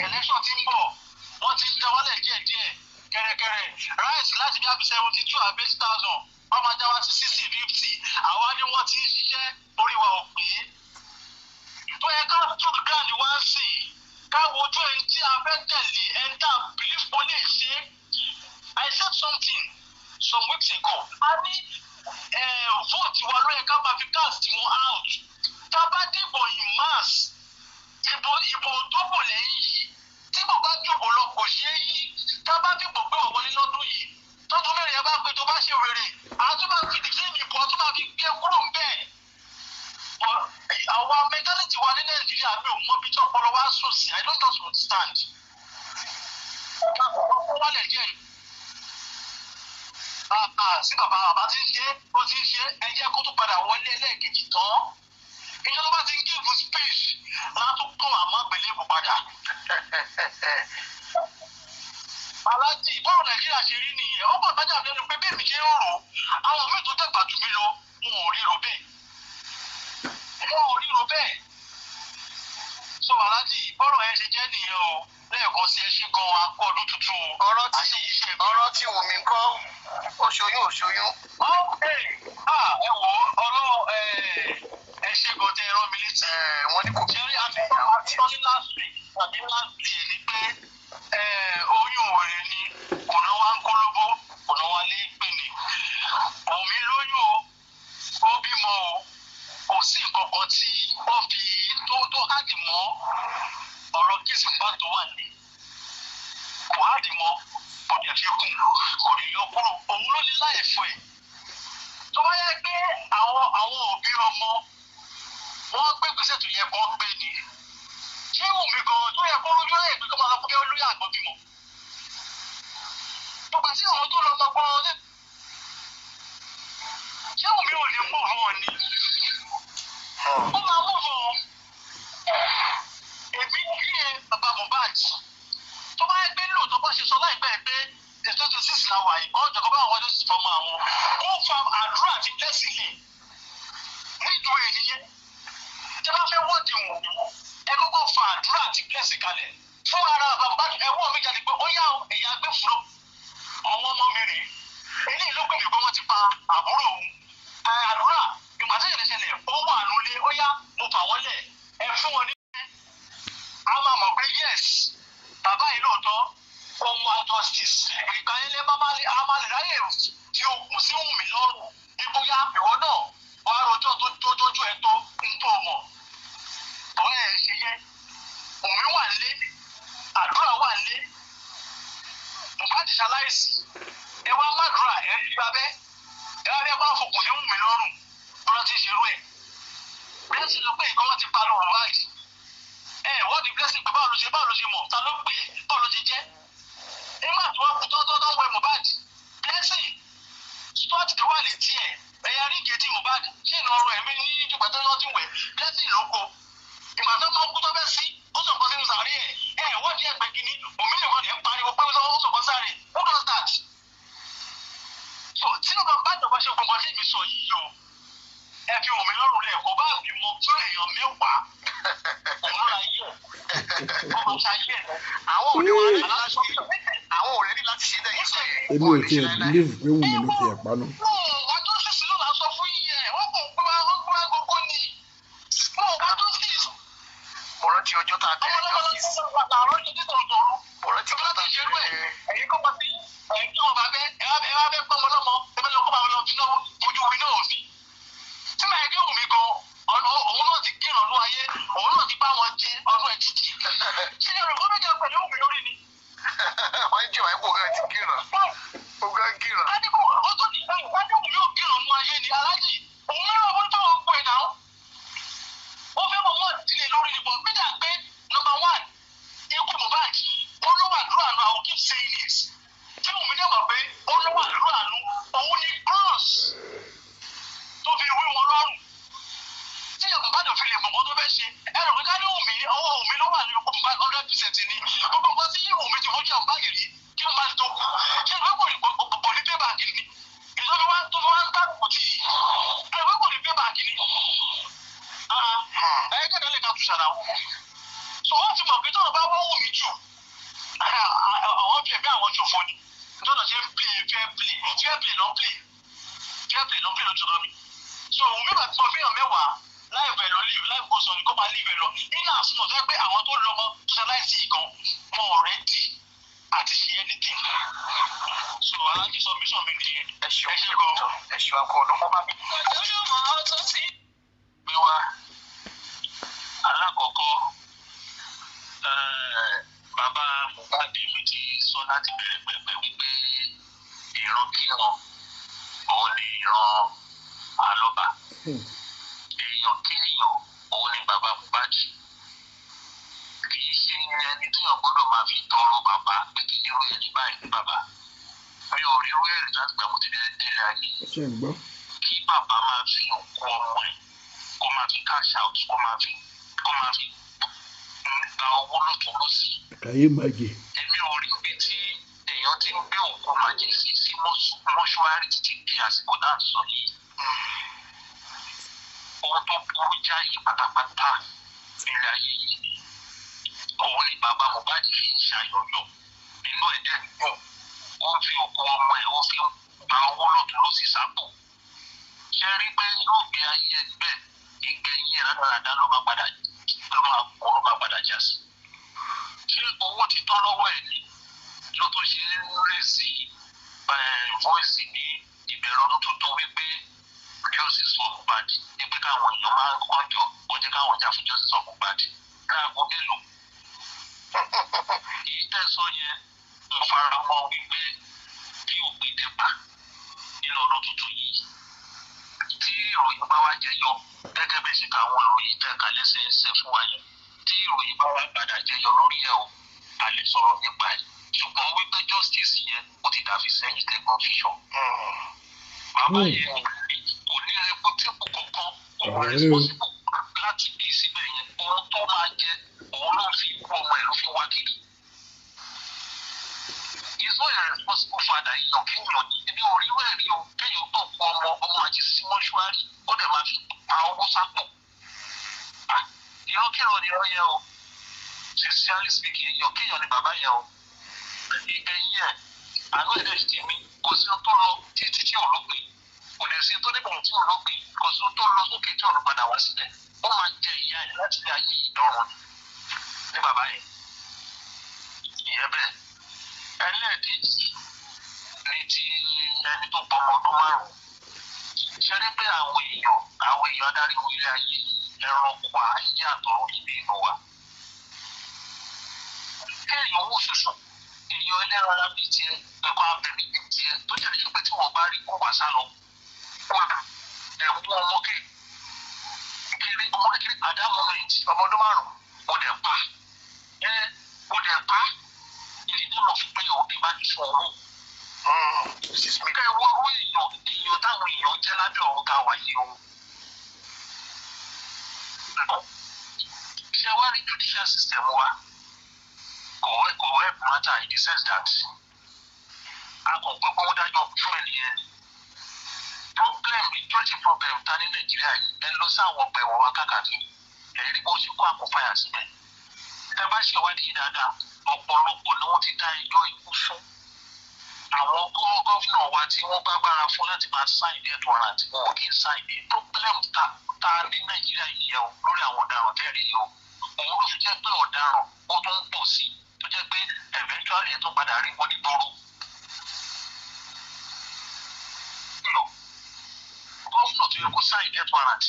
Election ti ń bọ̀, wọ́n ti ń já wálẹ̀ díẹ̀díẹ̀ kẹ̀rẹ̀kẹ̀rẹ̀. Rice láti bí àbí 72 àbí 80,000, wọ́n máa já wá sí 60, 50. Àwa ni wọ́n ti ń ṣiṣẹ́, orí wa ò pé. Tó yẹ ká tún ground wá sí i, ká wojú ẹni tí a fẹ́ tẹ̀lé, ẹni tá a believe kó lè ṣe. I said something some weeks ago. A ní vote wa ló yẹ ká máa fi cast wọn out. Tá a bá dìbò in mass, ìbò tó bò lẹ́yìn yìí, tí kò bá dìbò lọ kò ṣeé yí. Tá a bá dìbò pé wọ́n wọlé lọ́dún yìí, tọ́dún mẹ́rin yẹn bá pé tó bá ṣe wèrè, a tún máa fi the same ìbò, a tún máa fi gbé kúrò ń bẹ́ẹ̀. Àwa mentality wa ní Nàìjíríà, mi ò mọ bí tí ọpọlọ wa sùn sí. I don't just understand. Ó wálẹ̀ díẹ̀ sí bàbá bàbá tí ń ṣe, ó ti ń ṣe. Ẹ jẹ́ kó tún padà wọlé ẹlẹ́ẹ̀kejì tán. Ìjọba tó bá ti ń give speech látún kàn àmọ́ gbélébù padà. Aláàjì, bọ́ọ̀lù Nàìjíríà ṣe rí nìyẹn. Ó kàn tájà lẹ́nu pé bí èmi ṣe ń rò, àwọn míì tó dàgbà jù mí lọ, wọn ò ríro bẹ́ẹ̀, wọn ò ríro bẹ́ẹ̀. So aláàjì, bọ́ọ̀lù yẹn ṣe jẹ́ nìyẹn o. Lẹ́ẹ̀kan sí, ẹ ṣe gan-an, a kú ọdún tuntun o. Ọ̀rọ̀ tí Àṣeyíṣẹ́. Ọ̀rọ̀ tí Wùmí ńkọ́? Ó ṣoyún, ò ṣoyún? Ok, ah, ẹ wò ó, ọlọ́run ẹ ṣe gan tẹ ẹ rán mi létí. Wọ́n ní kò Ṣé rí, àti ní last week tàbí last year ni pé oyún òrè ni, kò ná wá ń kólóbó, kò ná wá lé pè ní. Wùmí lóyún o, ó bímọ o, kò sí nǹkan kan tí ó fi tó hard mọ́ ọ̀rọ̀ case nígbà tó wà ní. Kò hard mọ́, kò dẹ̀ fi kún, kò lè yọ kúrò, òun ló ní láìfọ ẹ̀. Tó bá yẹ pé àwọn òbí ọmọ wọ́n gbé ìgbésẹ̀ tó yẹ kó gbé ni, ṣé Wùmí gan tó yẹ kó lójú ẹ̀ pé kó máa lọ pé olóyè àgbọn bímọ? Bàbá sí àwọn tó lọ mọ gbọ́n ní, ṣé Wùmí ò ní move on ni? Ó máa move on. Èmi kí ẹ bàbá Mohbad, tó bá yẹ pé lóòótọ́ bá ṣe sọ láìpẹ́ pé ètò 26 la wà yìí, kọ́ ọ̀jọ̀gbọ́n bá àwọn ọjọ́ sì fọmọ àwọn kó fa àdúrà àti blessing lè nídùú ènìyàn. Tí a bá fẹ́ wọ́ọ̀dì wọ̀nyí, ẹ kọ́kọ́ fa àdúrà àti blessing kalẹ̀ fún ara bàbá. Ẹ̀wọ́n mi jáde pé ó yá o, ẹ̀yà agbófinró, àwọn ọmọ mi rèé, eléyìí ló pè mí pé wọ́n ti pa àbúrò òun. Àdúrà ìgbà tí ìṣẹ̀lẹ̀ ṣẹlẹ̀, ó wà nulẹ̀, ó yá mo fà Wùmí wà nílé, Àdúrà wà nílé, Mohbad ṣaláìsí, ẹ wá mádùúrà, ẹ fi abẹ́, ẹ wá fẹ́ bá fòkùn sí Wùmí lọ́rùn bọ́lá ti ṣerú ẹ̀. Blessing ló pé nǹkan wọn ti parí Mohbad. Ẹ wọ́n di Blessing pé báwo ló ṣe mọ̀, ta ló pè é, báwo ló ṣe jẹ́. Nígbà tí wọ́n kú tọ́tọ́ wẹ Mohbad, Blessing spot tó wà létí ẹ̀, ẹ̀yà ríǹgì etí Mohbad, ṣé ìnà ọrùn ẹ̀mí ní ìgbà tó wọ́n ti wẹ̀, Blessing ló kó. Ìgbà tó máa kú tó fẹ́ sí, ó sọ̀kọ́ sínú sàárè ẹ̀. Ẹ̀ wọ́n di ẹ̀pẹ̀ kínní, òmí nìkan lè pariwo pé ó sọ̀kọ́ sáré. Who does that? So tí ọba bá jọba ṣe gbogbo tí mi sọ yìí o, ẹ fi Wùmí lọ́rùn lẹ̀, kó bá bímọ fún èèyàn 10, òun la yẹ ọmọ ṣayé ẹ̀. Àwọn ò ní wọn ready láti àwọn ò ready láti ṣe dẹ́yìn sọ yẹn. Èmi ò tiẹ̀ believe pé Wùmí ló ti ẹ̀ paná. Wọ́n justice ló là ń sọ fún yìí ẹ̀, wọ́n kò gbé wa, wọ́n gbé wa gbogbo ni. Wọ́n wá justice. Mo rántí ọjọ́ tá a Ọmọ bẹ̀rẹ̀ ọlọ́mọ ló ń justice. sọ àrùn ṣe títọ̀ tòru. Mo rántí Ìjọba ọjọ́ tá ti a ṣerú ẹ̀. bẹ̀rẹ̀. Ẹ̀yin kọ́ bá sí ẹ̀yin kí wọ́n bá fẹ́ ẹ wá fẹ́ pọ́nmọ lọ́mọ, ẹ fẹ́ lọ kọ́ bá wọn lọ fi náà ojú wí náà òfin. Tí màá gé Wùmí gan, ọ̀nà òun náà ti kírun ọdún ayé, òun náà ti bá wọn jẹ ọdún ẹ̀ títì. Ṣé ẹ̀rọ gómìnà pẹ̀lú Wùmí lórí ni? Wọ́n jẹ́ wàá ipò gan ti kíran. Ó gan kíran. Adigun ó tó ní ìwádìí òun yóò kírun ọdún ayé ni aláàjì. Òun náà wọ́n tó ń pè náà. Ó fẹ́ mọ̀ mọ́ ìdílé lórí ni bọ̀ gbígbà pé number one, ikú Mohbad, ó ló wà dúró àánú, I will keep saying it. Tí Wùmí dẹ̀ mọ̀ pé ó ló wà dúró àánú, òun ni cross tó fi wí wọn lọ́rùn. Tí Mohbad ò fi lè mọ̀ nǹkan tó fẹ́ ṣe, ẹ rò pé ká ní Wùmí, ọwọ́ Wùmí ló wà ní ikú Mohbad 100% ni. Gbogbo nǹkan tí Wùmí ti fojú Mohbad rí kí Mohbad tó kú, ṣé ìwé kò ní payback ni? Ìjọba wa tó fi wá ń gbárùkù tì í. Ẹ rò pé kò ní payback ni? Ẹ kẹ́kẹ́ lè ka tù ṣàlàwọ̀. So wọ́n ti mọ̀ pé tọ́rọ̀ bá wọ́n Wùmí jù, àwọn fi ẹ̀mí àwọn ṣòfò ni. Tọ́nà ṣe ń play fair play, fair play ló ń play, fair play ló ń play lójú ọ̀dọ́ mi. So Wùmí bá ti mọ fíyàn 10 láìpẹ́ lọ live life goes on, kó máa live ẹ lọ. Nínú àsùnwọ̀n tó yẹ pé àwọn tó lọ́mọ tó ṣe láìsí ìgan wọn ò ready àti ṣe anything. So alájí, submission mi nìyẹn. Ẹ ṣeun. Ẹ ṣe gan. Ẹ ṣeun, akọ ọdún. Gbé wá alákọ̀ọ́kọ́, bàbá Mohbad, mi ti sọ láti bẹ̀rẹ̀ pẹ̀pẹ̀ wípé ìran kíran òun ni ìran Alọ́ba. Èèyàn kéèyàn òun ni bàbá Mohbad. Kì í ṣe ẹni tí èèyàn gbọ́dọ̀ máa fi tọrọ bàbá pé kí nírú ẹni báyìí ní bàbá. Mi ò rí irú ẹ̀rí láti gbà mo ti dé délé ayé Ṣe ń gbọ́? Kí bàbá máa fi òkú ọmọ ẹ̀ kó máa fi cash out, kó máa fi gba owó lọ́tún lọ́sì. Kàyé májè. Èmi ò rí ibi tí èèyàn ti ń gbé òkú màjèsí sí mọ́ṣúárì títí di àsìkò tá à ń sọ yìí. Ohun tó burú jáì pátápátá nílé ayé yìí òun ni bàbá Mohbad fi ń ṣàyọyọ, inú ẹ̀ dẹ̀ ń dùn, ó ń fi òkú ọmọ ẹ̀, ó fi ń gba owó lọ́tún lọ́sì sápò. Ṣe rí pé yóò gbé ayé ẹ bẹ́ẹ̀, ìgbẹ̀yìn ẹ̀ rádaràda ló máa padà já sí. Ṣé owó ti tán lọ́wọ́ ẹ̀ ni ló tó ṣe ń raise voice ní ìbẹ̀rẹ̀ ọdún tuntun wípé justice for Mohbad, ní pé káwọn èèyàn máa ń kọjọ ó jẹ́ káwọn jà fún justice for Mohbad káàgó mélòó? Èyí tẹ̀sán yẹn, mo fara mọ́ wípé bí òpin dé bá nínú ọdún tuntun yìí, tí ìròyìn bá wá jẹyọ gẹ́gẹ́ bí ṣe ka àwọn ìròyìn tẹ̀ kalẹ̀ ṣe fún wa yẹn, tí ìròyìn bá wá padà jẹyọ lórí ẹ̀ o, a lè sọ̀rọ̀ nípa ẹ̀. Ṣùgbọ́n wípé justice yẹn, ó ti dàbí sẹ́yìn tẹ́gbọ́n fi yọ. Bàbá yẹn kò ní reputable kankan, kò wà responsible láti bí síbẹ̀ yẹn. Ohun tó máa jẹ òun ló fi kú ọmọ ẹ̀ ló fi wá kiri. He's not a responsible father. Èèyàn kéèyàn ní ebi ò rí wẹ̀rí o, kéèyàn tó kú ọmọ ọmọ àti sí mọ́ṣúárì, ó dẹ̀ máa fi pa owó sápò. Ìran kíran ni ìran yẹn o. Sincerely speaking, èèyàn kéèyàn ni bàbá yẹn o. Ìgbẹ̀yìn ẹ̀, àánú ẹ̀dẹ̀ ti mí. Kò sí ohun tó lọ títí tí ò lópin, kò lè sí tó débọ̀ tí ò lópin, kò sí ohun tó lọ sókè tí ò lọ padà wá sílẹ̀. Ó máa jẹ ìyá ẹ̀ láti ilé ayé yìí dọ́run ní bàbá yẹn. Ìyẹn bẹ́ẹ̀. Ẹlẹ́ẹ̀kejì ní ti ẹni tó pọ̀ ọmọ ọdún 5. Ṣe rí pé àwọn èèyàn adarí ilé ayé, ẹranko ayé àtọ̀run níbi inú wa. tiẹ̀, nǹkan abẹ̀mí bíi tiẹ̀ tó jẹ́ ní pé tí wọ́n bá rí kó wá sá lọ. Wà ẹ̀wọ̀n ọmọ kékeré, ọmọ kékeré at that moment, Ọmọ ọdún 5. Ó dẹ̀ pa ẹ, ó dẹ̀ pa ìdí náà fi pé òbí bá ti fún owó. 6 million. Kẹ́ ẹ wọ́n rú èèyàn èèyàn táwọn èèyàn jẹ́ lábẹ́ ọ̀run tá a wà yìí o. Ṣé wá rí judicial system wa kò help matter in the sense that a kò pé kó dájọ́ fún ẹnìyẹn ni. Problem, majority problem ta ní Nàìjíríà yìí, ẹ lọ sí àwọn ọgbà ẹ̀wọ̀n wa káàkiri, ẹ rí bó ṣe kó àkófáyà síbẹ̀. Tẹ bá ṣèwádìí yìí dáadáa, ọ̀pọ̀lọpọ̀ ni wọ́n ti dá ẹjọ́ ikú fún àwọn governor wa tí wọ́n bá gbára fún láti máa sign death warrant, wọn ò kì í sign ẹ̀. Problem ta ní Nàìjíríà yìí yẹn o lórí àwọn ọ̀daràn tẹ́rì yìí o, òun ló fi jẹ́ pé ọ̀daràn ó tún ń pọ̀ sí i, tó jẹ́ pé eventually ẹ̀ tún padà rí wọn ní gbòòrò. Lọ governor tó yẹ kó sign death warrant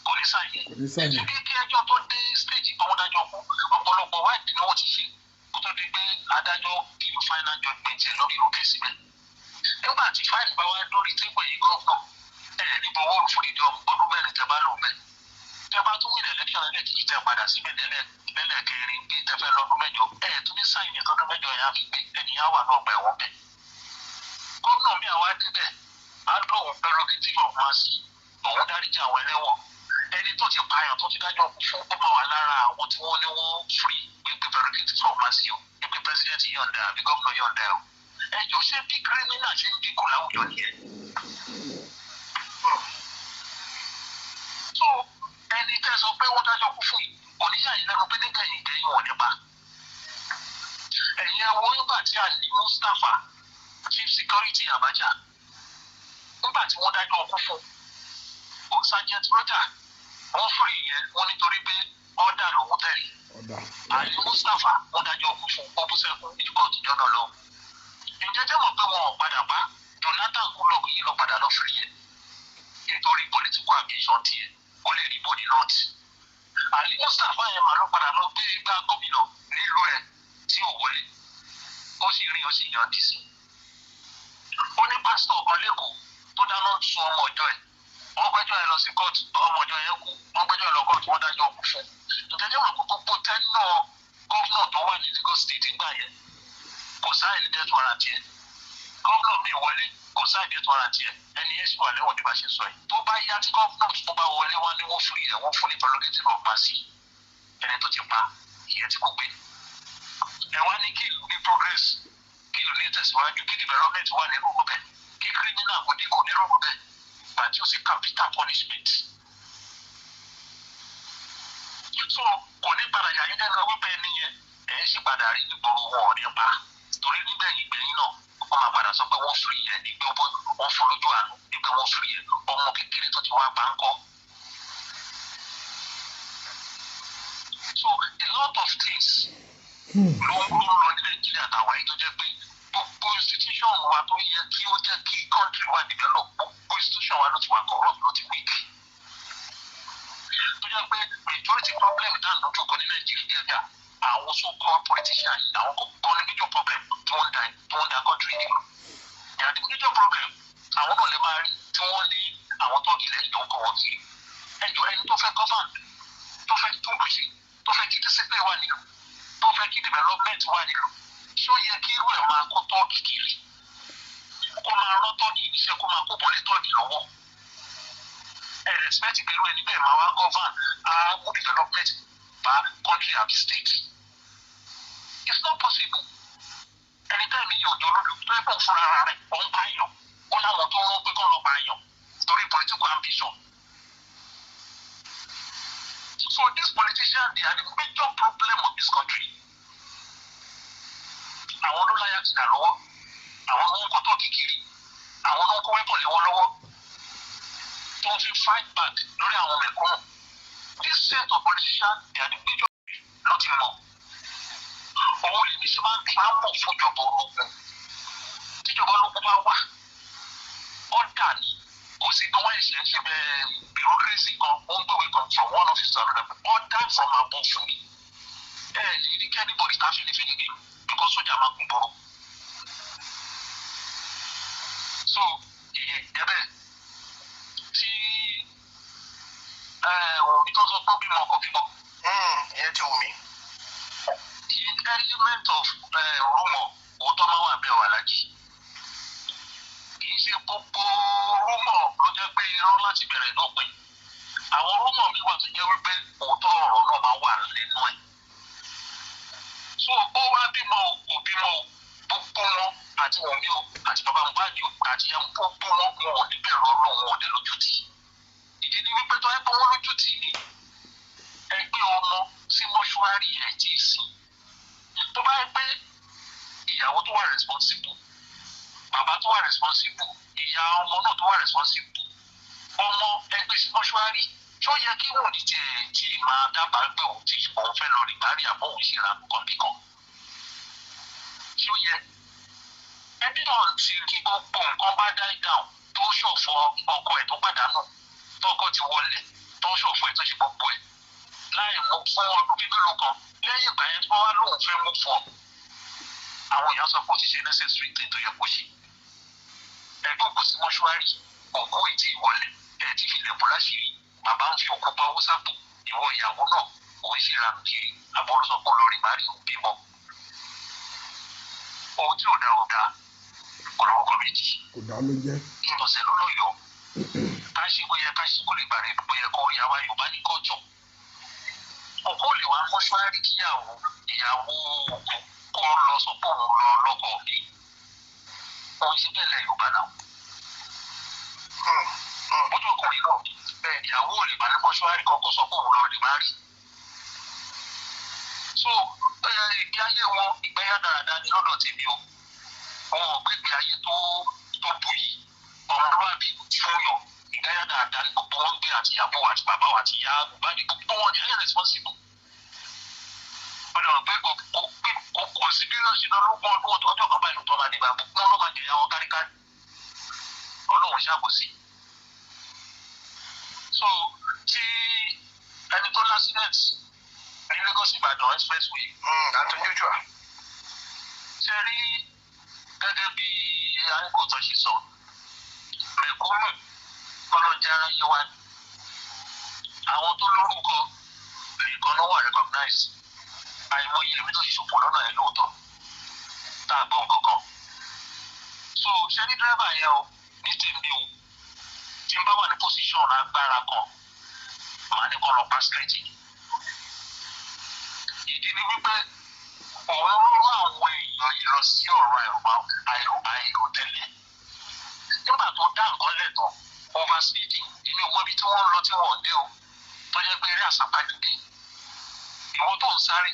kò ní sign ẹ̀. Kò ní sign ẹ̀. Kí kí ẹjọ́ tó dé stage pé wọ́n dájọ́ kú, ọ̀pọ̀lọpọ̀ wádìí ni wọ́n ti ṣe kó tó di pé adájọ́ give final judgement ẹ̀ lórí irú case bẹ́ẹ̀. Nígbà tí file bá wá lórí table yìí, governor ẹ̀ ní bọ̀wọ́ fún ìdí ọdún 4 tẹ́ bá lò bẹ́ẹ̀. Tẹ́ bá tún win election ẹlẹ́kìí, tẹ́ padà síbẹ̀ lẹ́lẹ́kẹrin pé tẹ́ fẹ́ lọ́dún 8, ẹ̀ tún ní sign ẹ̀ tọdún 8 yẹn á fi gbé ẹnìyàn wà náà ọgbà ẹ̀wọ̀n bẹ́ẹ̀. Gómìnà mi àwa débẹ̀ á lóun prerogative of mercy, òun dáríjì àwọn ẹlẹ́wọ̀n. Ẹni tó ti pààyàn tó ti dájọ́ kú fún, ó máa wà lára àwọn tí wọ́n ní wọ́n free wípé prerogative of mercy o, wípé president yọ̀ǹda àbí gómìnà yọ̀ǹda o. Ẹ jọ, ṣé bí criminal ṣe ń dínkù láwùjọ nìyẹn? So ẹni tẹ́ sọ pé wọ́n dájọ́ kú fún yìí, kò ní yà yín lẹ́nu pé nígbẹ̀yìn gbẹ̀yìn wọ̀n nípa. Ẹ̀yin ẹ wo nígbà tí Ali Mustapha, chief security Abacha, nígbà tí wọ́n dájọ́ ọkú fún un, Sergeant Roger, wọ́n free yẹn, wọ́n nítorí pé order lòun tẹ̀lé. Ọ̀dà. Ali Mustapha, wọ́n dájọ́ ọkú fún, ó bú sẹ́kún ní kóòtù jọ́nà lọ. Ǹjẹ́ jẹ́ mọ̀ pé wọn ò padà bá Jonathan Goodluck yìí lọ padà lọ free yẹn nítorí political ambition tiẹ̀ kó lè rí body not. Ali Mustapha yẹn mà ló padà lọ gbé igbá gómìnà nílùú ẹ̀ tí ò wọlé, ó sì rí, ó sì yan dì sí. Ó ní pásítọ̀ kan lẹ́kọ̀ọ́ tó dáná sun ọmọ ọjọ́ ẹ̀, wọ́n gbẹ́jọ́ ẹ̀ lọ sí kóòtù, ọmọ ọjọ́ yẹn kú, wọ́n gbẹ́jọ́ ẹ̀ lọ kóòtù, wọ́n dájọ́ òkú fún un. Ǹjẹ́ jẹ́ mọ̀ pé gbogbo tenure governor tó wà ní Lagos State nígbà yẹn, kò sign death warrant yẹn? Governor mi wọlé, kò sign death warrant yẹn, ẹni yẹn sì wà lẹ́wọ̀n bí bá ṣe sọ yìí. Tó bá yá tí governor tó bá wọlé wá ní wọ́n free ẹ̀, wọ́n fún ní prerogative of mercy, ẹni tó ti pa ìyẹn tí kò gbé. Ẹ wá ní kí ìlú ní progress, kí ìlú ní tẹ̀síwájú, kí development wà nínú ọbẹ̀, kí criminal kò dínkù nínú ọbẹ̀, gbàtí ó sì capital punishment. So kò ní padà yà yín lẹ́nu wípé ẹni yẹn ẹ̀ sì padà rí nígboro, wọn ò ní pa, torí nígbẹ̀yìn gbẹ̀yìn náà wọ́n máa padà sọ pé wọ́n free ẹ̀ ní pé wọ́n fún lójú àánú ní pé wọ́n free ẹ̀. Ọmọ kékeré tó ti wá pa ń kọ́. So a lot of things ló ń lọ ní Nàìjíríà tàwa yìí tó jẹ́ pé gbogbo institution wa tó yẹ kí ó jẹ́ kí country wa develop, gbogbo institution wa ló ti wà corrupt, ló ti weak, tó jẹ́ pé majority problem tá à ń dojú kọ ní Nàìjíríà, àwọn so called politicians, àwọn kọ́ ní major problem tí wọ́n ń da country yìí. They are the major problem. Àwọn náà lè máa rí tí wọ́n ní àwọn tó ilẹ̀ tó ń kọ́ wọn kiri. Ẹjọ́, ẹni tó fẹ́ govern, tó fẹ́ tún ṣe, tó fẹ́ kí discipline wà nílùú, tó fẹ́ kí development wà nílùú, ṣé ó yẹ kí irú ẹ̀ máa kó tọ́ọ̀gì kiri, kó máa rán tọ́ọ̀gì níṣẹ́, kó máa kó bọ̀lé tọ́ọ̀gì lọ́wọ́? Ẹ respect pé irú ẹni bẹ́ẹ̀ máa wá govern, á mú development bá country àbí state? It's not possible. Ẹni tẹ́ mi yàn jọ lójú tó ẹ pọ̀ fúnra ara rẹ̀, ó ń pààyàn, ó láwọn tó rán pé kọ́ lọ pààyàn torí political ambition. So these politicians, they are the major problem of this country. Àwọn ló láyà ti dà lọ́wọ́, àwọn ló ń kó tọ́ọ̀kì kiri, àwọn ló ń kó weapon lé wọn lọ́wọ́ tó ń fi fight back lórí àwọn mẹ̀kúnnù. This set of politicians, they are the major ló ti mọ̀. Òun lèmi ṣe máa ń clamor fún ìjọba ológun. Tíjọba ológun bá wà, ọ̀dà ni, kò sí pé wọ́n ṣe ń ṣe bẹ́ẹ̀ bureaucracy kan, ó ń gbèwé kan from one office to another. Order from above fún mi. Ẹ lè rí kí anybody tá fìlìfìlì ní because sójà máa kún bọ̀rọ̀. So ìyẹn jẹ́ bẹ́ẹ̀ tí Wùmí tó sọ pé ó bímọ kò bímọ. Ìyẹn ti wù mí. The element of rumour, òótọ́ máa wà bẹ́ẹ̀, wà lájì. Kì í ṣe gbogbo rumour ló jẹ́ pé irọ́ láti bẹ̀rẹ̀ dópin. Àwọn rumour mi wà tó jẹ́ wípé òótọ́ ọ̀rọ̀ náà máa wà nínú ẹ̀. So ó wá bímọ o, kò bímọ o, gbogbo wọn, àti Wùmí o, àti bàbá Mohbad o, àti ìyá, gbogbo wọn, wọn ò ní bẹ̀rù Ọlọ́run, wọn ò dé lójú tì. Ìdí ni wípé tó ẹ pé wọ́n lójú tì ní ẹgbẹ́ ọmọ sí mọ́ṣúárì ẹ̀ tí ì sìn. Tó bá yẹ pé ìyàwó tó wà responsible, bàbá tó wà responsible, ìyá ọmọ náà tó wà responsible, ọmọ ẹgbẹ́ sí mọ́ṣúárì, tó yẹ kí wọ́n ní tiẹ̀ tí máa dábàá pé òun ti òun fẹ́ lọ remarry àbọ̀ òun ṣe ra nǹkan bí kan? Tí ó yẹ ẹbí náà ti kí gbogbo nǹkan bá die down, tó ṣọ̀fọ̀ ọkọ ẹ̀ tó pàdánù, tọkọ ti wọlé, tó ṣọ̀fọ̀ ẹ̀, tó ṣe gbogbo ẹ̀ láì mú fún ọdún bíi mélòó kan, lẹ́yìn ìgbà yẹn tó wá lóun fẹ́ mú fún ọ, àwọn èèyàn sọ pé ó ti ṣe necessary thing tó yẹ kó ṣe. Ẹgbẹ́ òkú sí mọ́ṣúárì, òkú ìtì ìwọlé ẹ̀ ti fi lẹ̀kọ́ láṣìírí, bàbá ń fi òkú pawó sápò, ìwọ ìyàwó náà òun ṣe ra kiri àbọ̀rọ̀ sọ pé olórí má rí òun bímọ. Ohun tí ò dá ò dá, kò lórúkọ méjì. Kò dá ló jẹ́. Ìtọ̀sẹ̀ ló lọ́yọ̀ọ́. Ká ṣe bóyá ká ṣe kó lè gbà rẹ̀ bóyá kó rí. Àwa Yorùbá ní kọ́jọ̀. Òkú lè wá mọ́ṣúárì kíyàwó ìyàwó òkú kó lọ sọ pé òun lọ lọ́kọ̀ mi. Òun ṣe bẹ́ẹ̀ lẹ Yorùbá náà. Bójú ọkùnrin náà bẹ́ẹ̀, ìyàwó ò lè bá ní mọ́ṣúárì kan kó sọ pé òun lọ lè má rí. So ìgbé ayé wọn, ìgbéyà dáradára ní lọ́dọ̀ tèmi o. Wọn ò gbé ìgbé ayé tó buyì ọmọlúwàbí fún yàn. Ìgbéyà dáradára ní gbogbo wọn gbé, àti ìyàwó àti bàbá àti ìyá Mohbad, gbogbo wọn ní ayé responsible. Wọ́n lọ pé kò sí bí wọ́n ṣe lọ lógún ọdún ọjọ́ kan báyìí ló tọ́ máa dé bá gbogbo wọn ló máa jẹ̀yà wọn káríkárí. Ọlọ́run ṣàkóso. So tí ẹni tó l'accident ní Lagos Ìbàdàn expressway, Anthony Joshua. Ṣe rí, gẹ́gẹ́ bí ayékòótọ́ ṣe sọ, mẹ̀kúnnù kọ́lọ́jà aráyé wa ni. Àwọn tó lórúkọ nìkan ló wà recognize. Àìmọye èmi tó ṣe ṣòfò lọ́nà ẹ̀ lóòótọ́ tá a gbọ́ nǹkan kan. So ṣe ní dírẹ́bà yẹn o, ní tèmi o, tí n bá wà ní position agbára kan, màá ní kọ́ lọ pa straight. Ìdí ni wípé òun ló rán àwọn èèyàn yìí lọ sí ọ̀rọ̀ àìròtẹ́lẹ̀. Nígbà tó dá nǹkan lẹ́tọ̀, over speeding, èmi ò mọ ibi tí wọ́n ń lọ tí wọ́n ò dé o, tó jẹ́ pé eré àsápajúdé. Ìwọ tó ń sáré,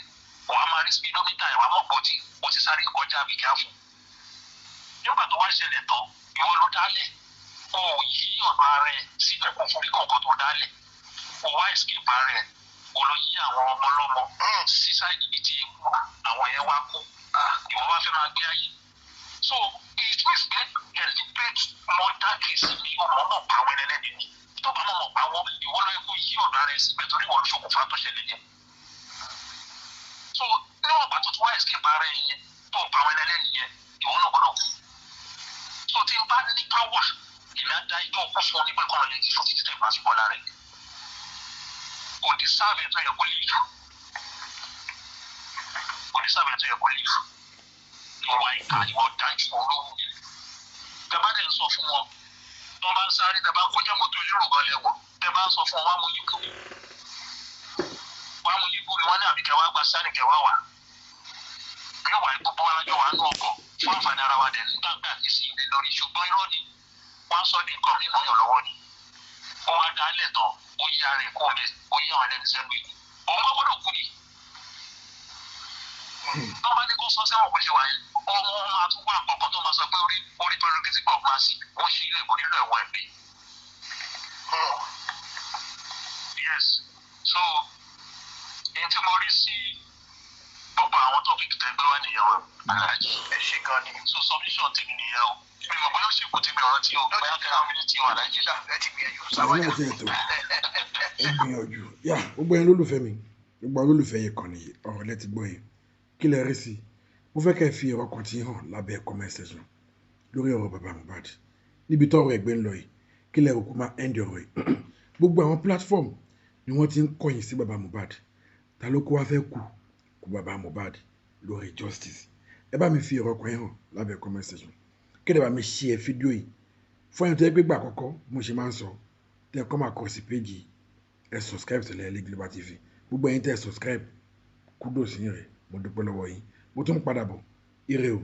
wàá máa rí speedometer ẹ̀, wàá mọ̀ pọ̀ tí o ti sáré kọjá bí kíáfù. Nígbà tó wá ṣẹlẹ̀ tán, ìwọ ló dálẹ̀. O ò yí ọ̀nà ara ẹ̀ síbẹ̀ kó forí kọ̀ọ̀kan tó dálẹ̀. O wá escape ara ẹ̀, o lọ yí àwọn ọmọ ọlọ́mọ sí side ibi tí ewu wà, àwọn yẹn wá kú. Ìwọ wá fẹ́ máa gbé ayé. So it means pé deliberate murder case ni. O mọ̀ọ́mọ̀ pa àwọn ẹlẹ́ni ni. Tó bá mọ̀ọ́mọ̀ pa wọ́n, ìwọ ló yẹ kó yí ọ̀nà ara ẹ̀ síbẹ̀ torí ìwọ ló ṣokùnfà tó ṣẹlẹ̀ yẹn. So níwọ̀n ìgbà tó ti wá escape ara ẹ̀ yẹn, tó pa àwọn ẹlẹ́ni yẹn, ìwọ náà gbọ́dọ̀ kú. So tí n bá ní power, èmi á dá ijó kú fún ọ nígbà kan lọ yẹ kí fún títí tẹ̀ máa fi bọ́ lára ẹ̀. Kò deserve ẹ̀ tó yẹ kó live. Kò deserve ẹ̀ tó yẹ kó live. Ìwà ìka, ìwà ọ̀dájú olówó. Tẹ bá dẹ̀ ń sọ fún wọn, tó bá ń sáré, tẹ bá ń kọjá mọ́tò elérò gan lẹ́wọ̀, tẹ bá ń sọ fún wọn, wá mú yín kú. Wá mú yín kú ni wọ́n ní, àbí kẹwàá gba sáré kẹwàá wà. Yóò wá gbogbo wa lájọ wà nù ọkọ̀ fún àǹfààní ara wa dẹ̀ nígbàgbà ní sí ilé lórí, ṣùgbọ́n irọ́ ni wọ́n á sọ ní nǹkan mímọ́ yàn lọ́wọ́ ni. Ó wá dá lẹ̀ tán, ó yí ara ẹ̀ kó mẹ́, ó yí àwọn ẹlẹ́ni sẹ́nu ìlú. Òun kọ́ gbọ́dọ̀ kú ni. Tó bá ní kó sọ sẹ́wọ̀n bó ṣe wà yìí, ọmọ wọn máa tún wá àkọ́kọ́ tó máa sọ pé orí prerogative of mercy, wọ́n ṣí ilé ìkó nílò ẹ̀wọ̀n ẹ̀mí. Yes, so èyí tí mo rí sí gbogbo àwọn topic tẹ́gbẹ́ wá nìyẹn o, Alhaji. Ẹ ṣe gan ni. So submission tèmi nìyẹn o. Mi mọ̀ bóyá ó ṣe kù tí mi ò rántí o, bóyá kẹ́hìn mi ní tí o, Alhaji. Ẹ ti gbìyànjú. Àwọn Sáwájà. náà ti ẹ̀tọ́ ẹ gbìyànjú yá. Gbogbo yẹn lólùfẹ́ mi, gbogbo àwọn olólùfẹ́ yẹn kàn nìyí, ọ̀rọ̀ lẹ ti gbọ́ yẹn. Kí lẹ rí sí i? Mo fẹ́ kẹ́ ẹ fi ọ̀rọ̀ kan tí hàn lábẹ́ comment section lórí ọ̀rọ̀ bàbá Mohbad. Níbi tọ́rọ̀ ẹ̀gbẹ́ ń lọ yìí, kí lẹ rò kó máa end ọ̀rọ̀ yìí? Gbogbo àwọn platform ni wọ́n ti ń kọ̀yìn sí baba Mohbad. Ta ló kó wá fẹ́ kú kú baba Mohbad lórí justice? Ẹ bá mi fi ọ̀rọ̀ kan hàn lábẹ́ comment section. Kí ẹ bá mi share fídíò yìí fún ẹni tó yẹ pé gbà àkọ́kọ́ mo ṣe máa ń sọ tẹ́ ẹ kọ́ máa kọ sí péjì, ẹ subscribe tẹ̀lé Ẹlẹ́ Global TV. Gbogbo ẹ̀yin tẹ́ ẹ subscribe, kudos yín rẹ̀, mo dúpẹ́ lọ́wọ́ yín. Mo tún padà bọ̀. Ire o.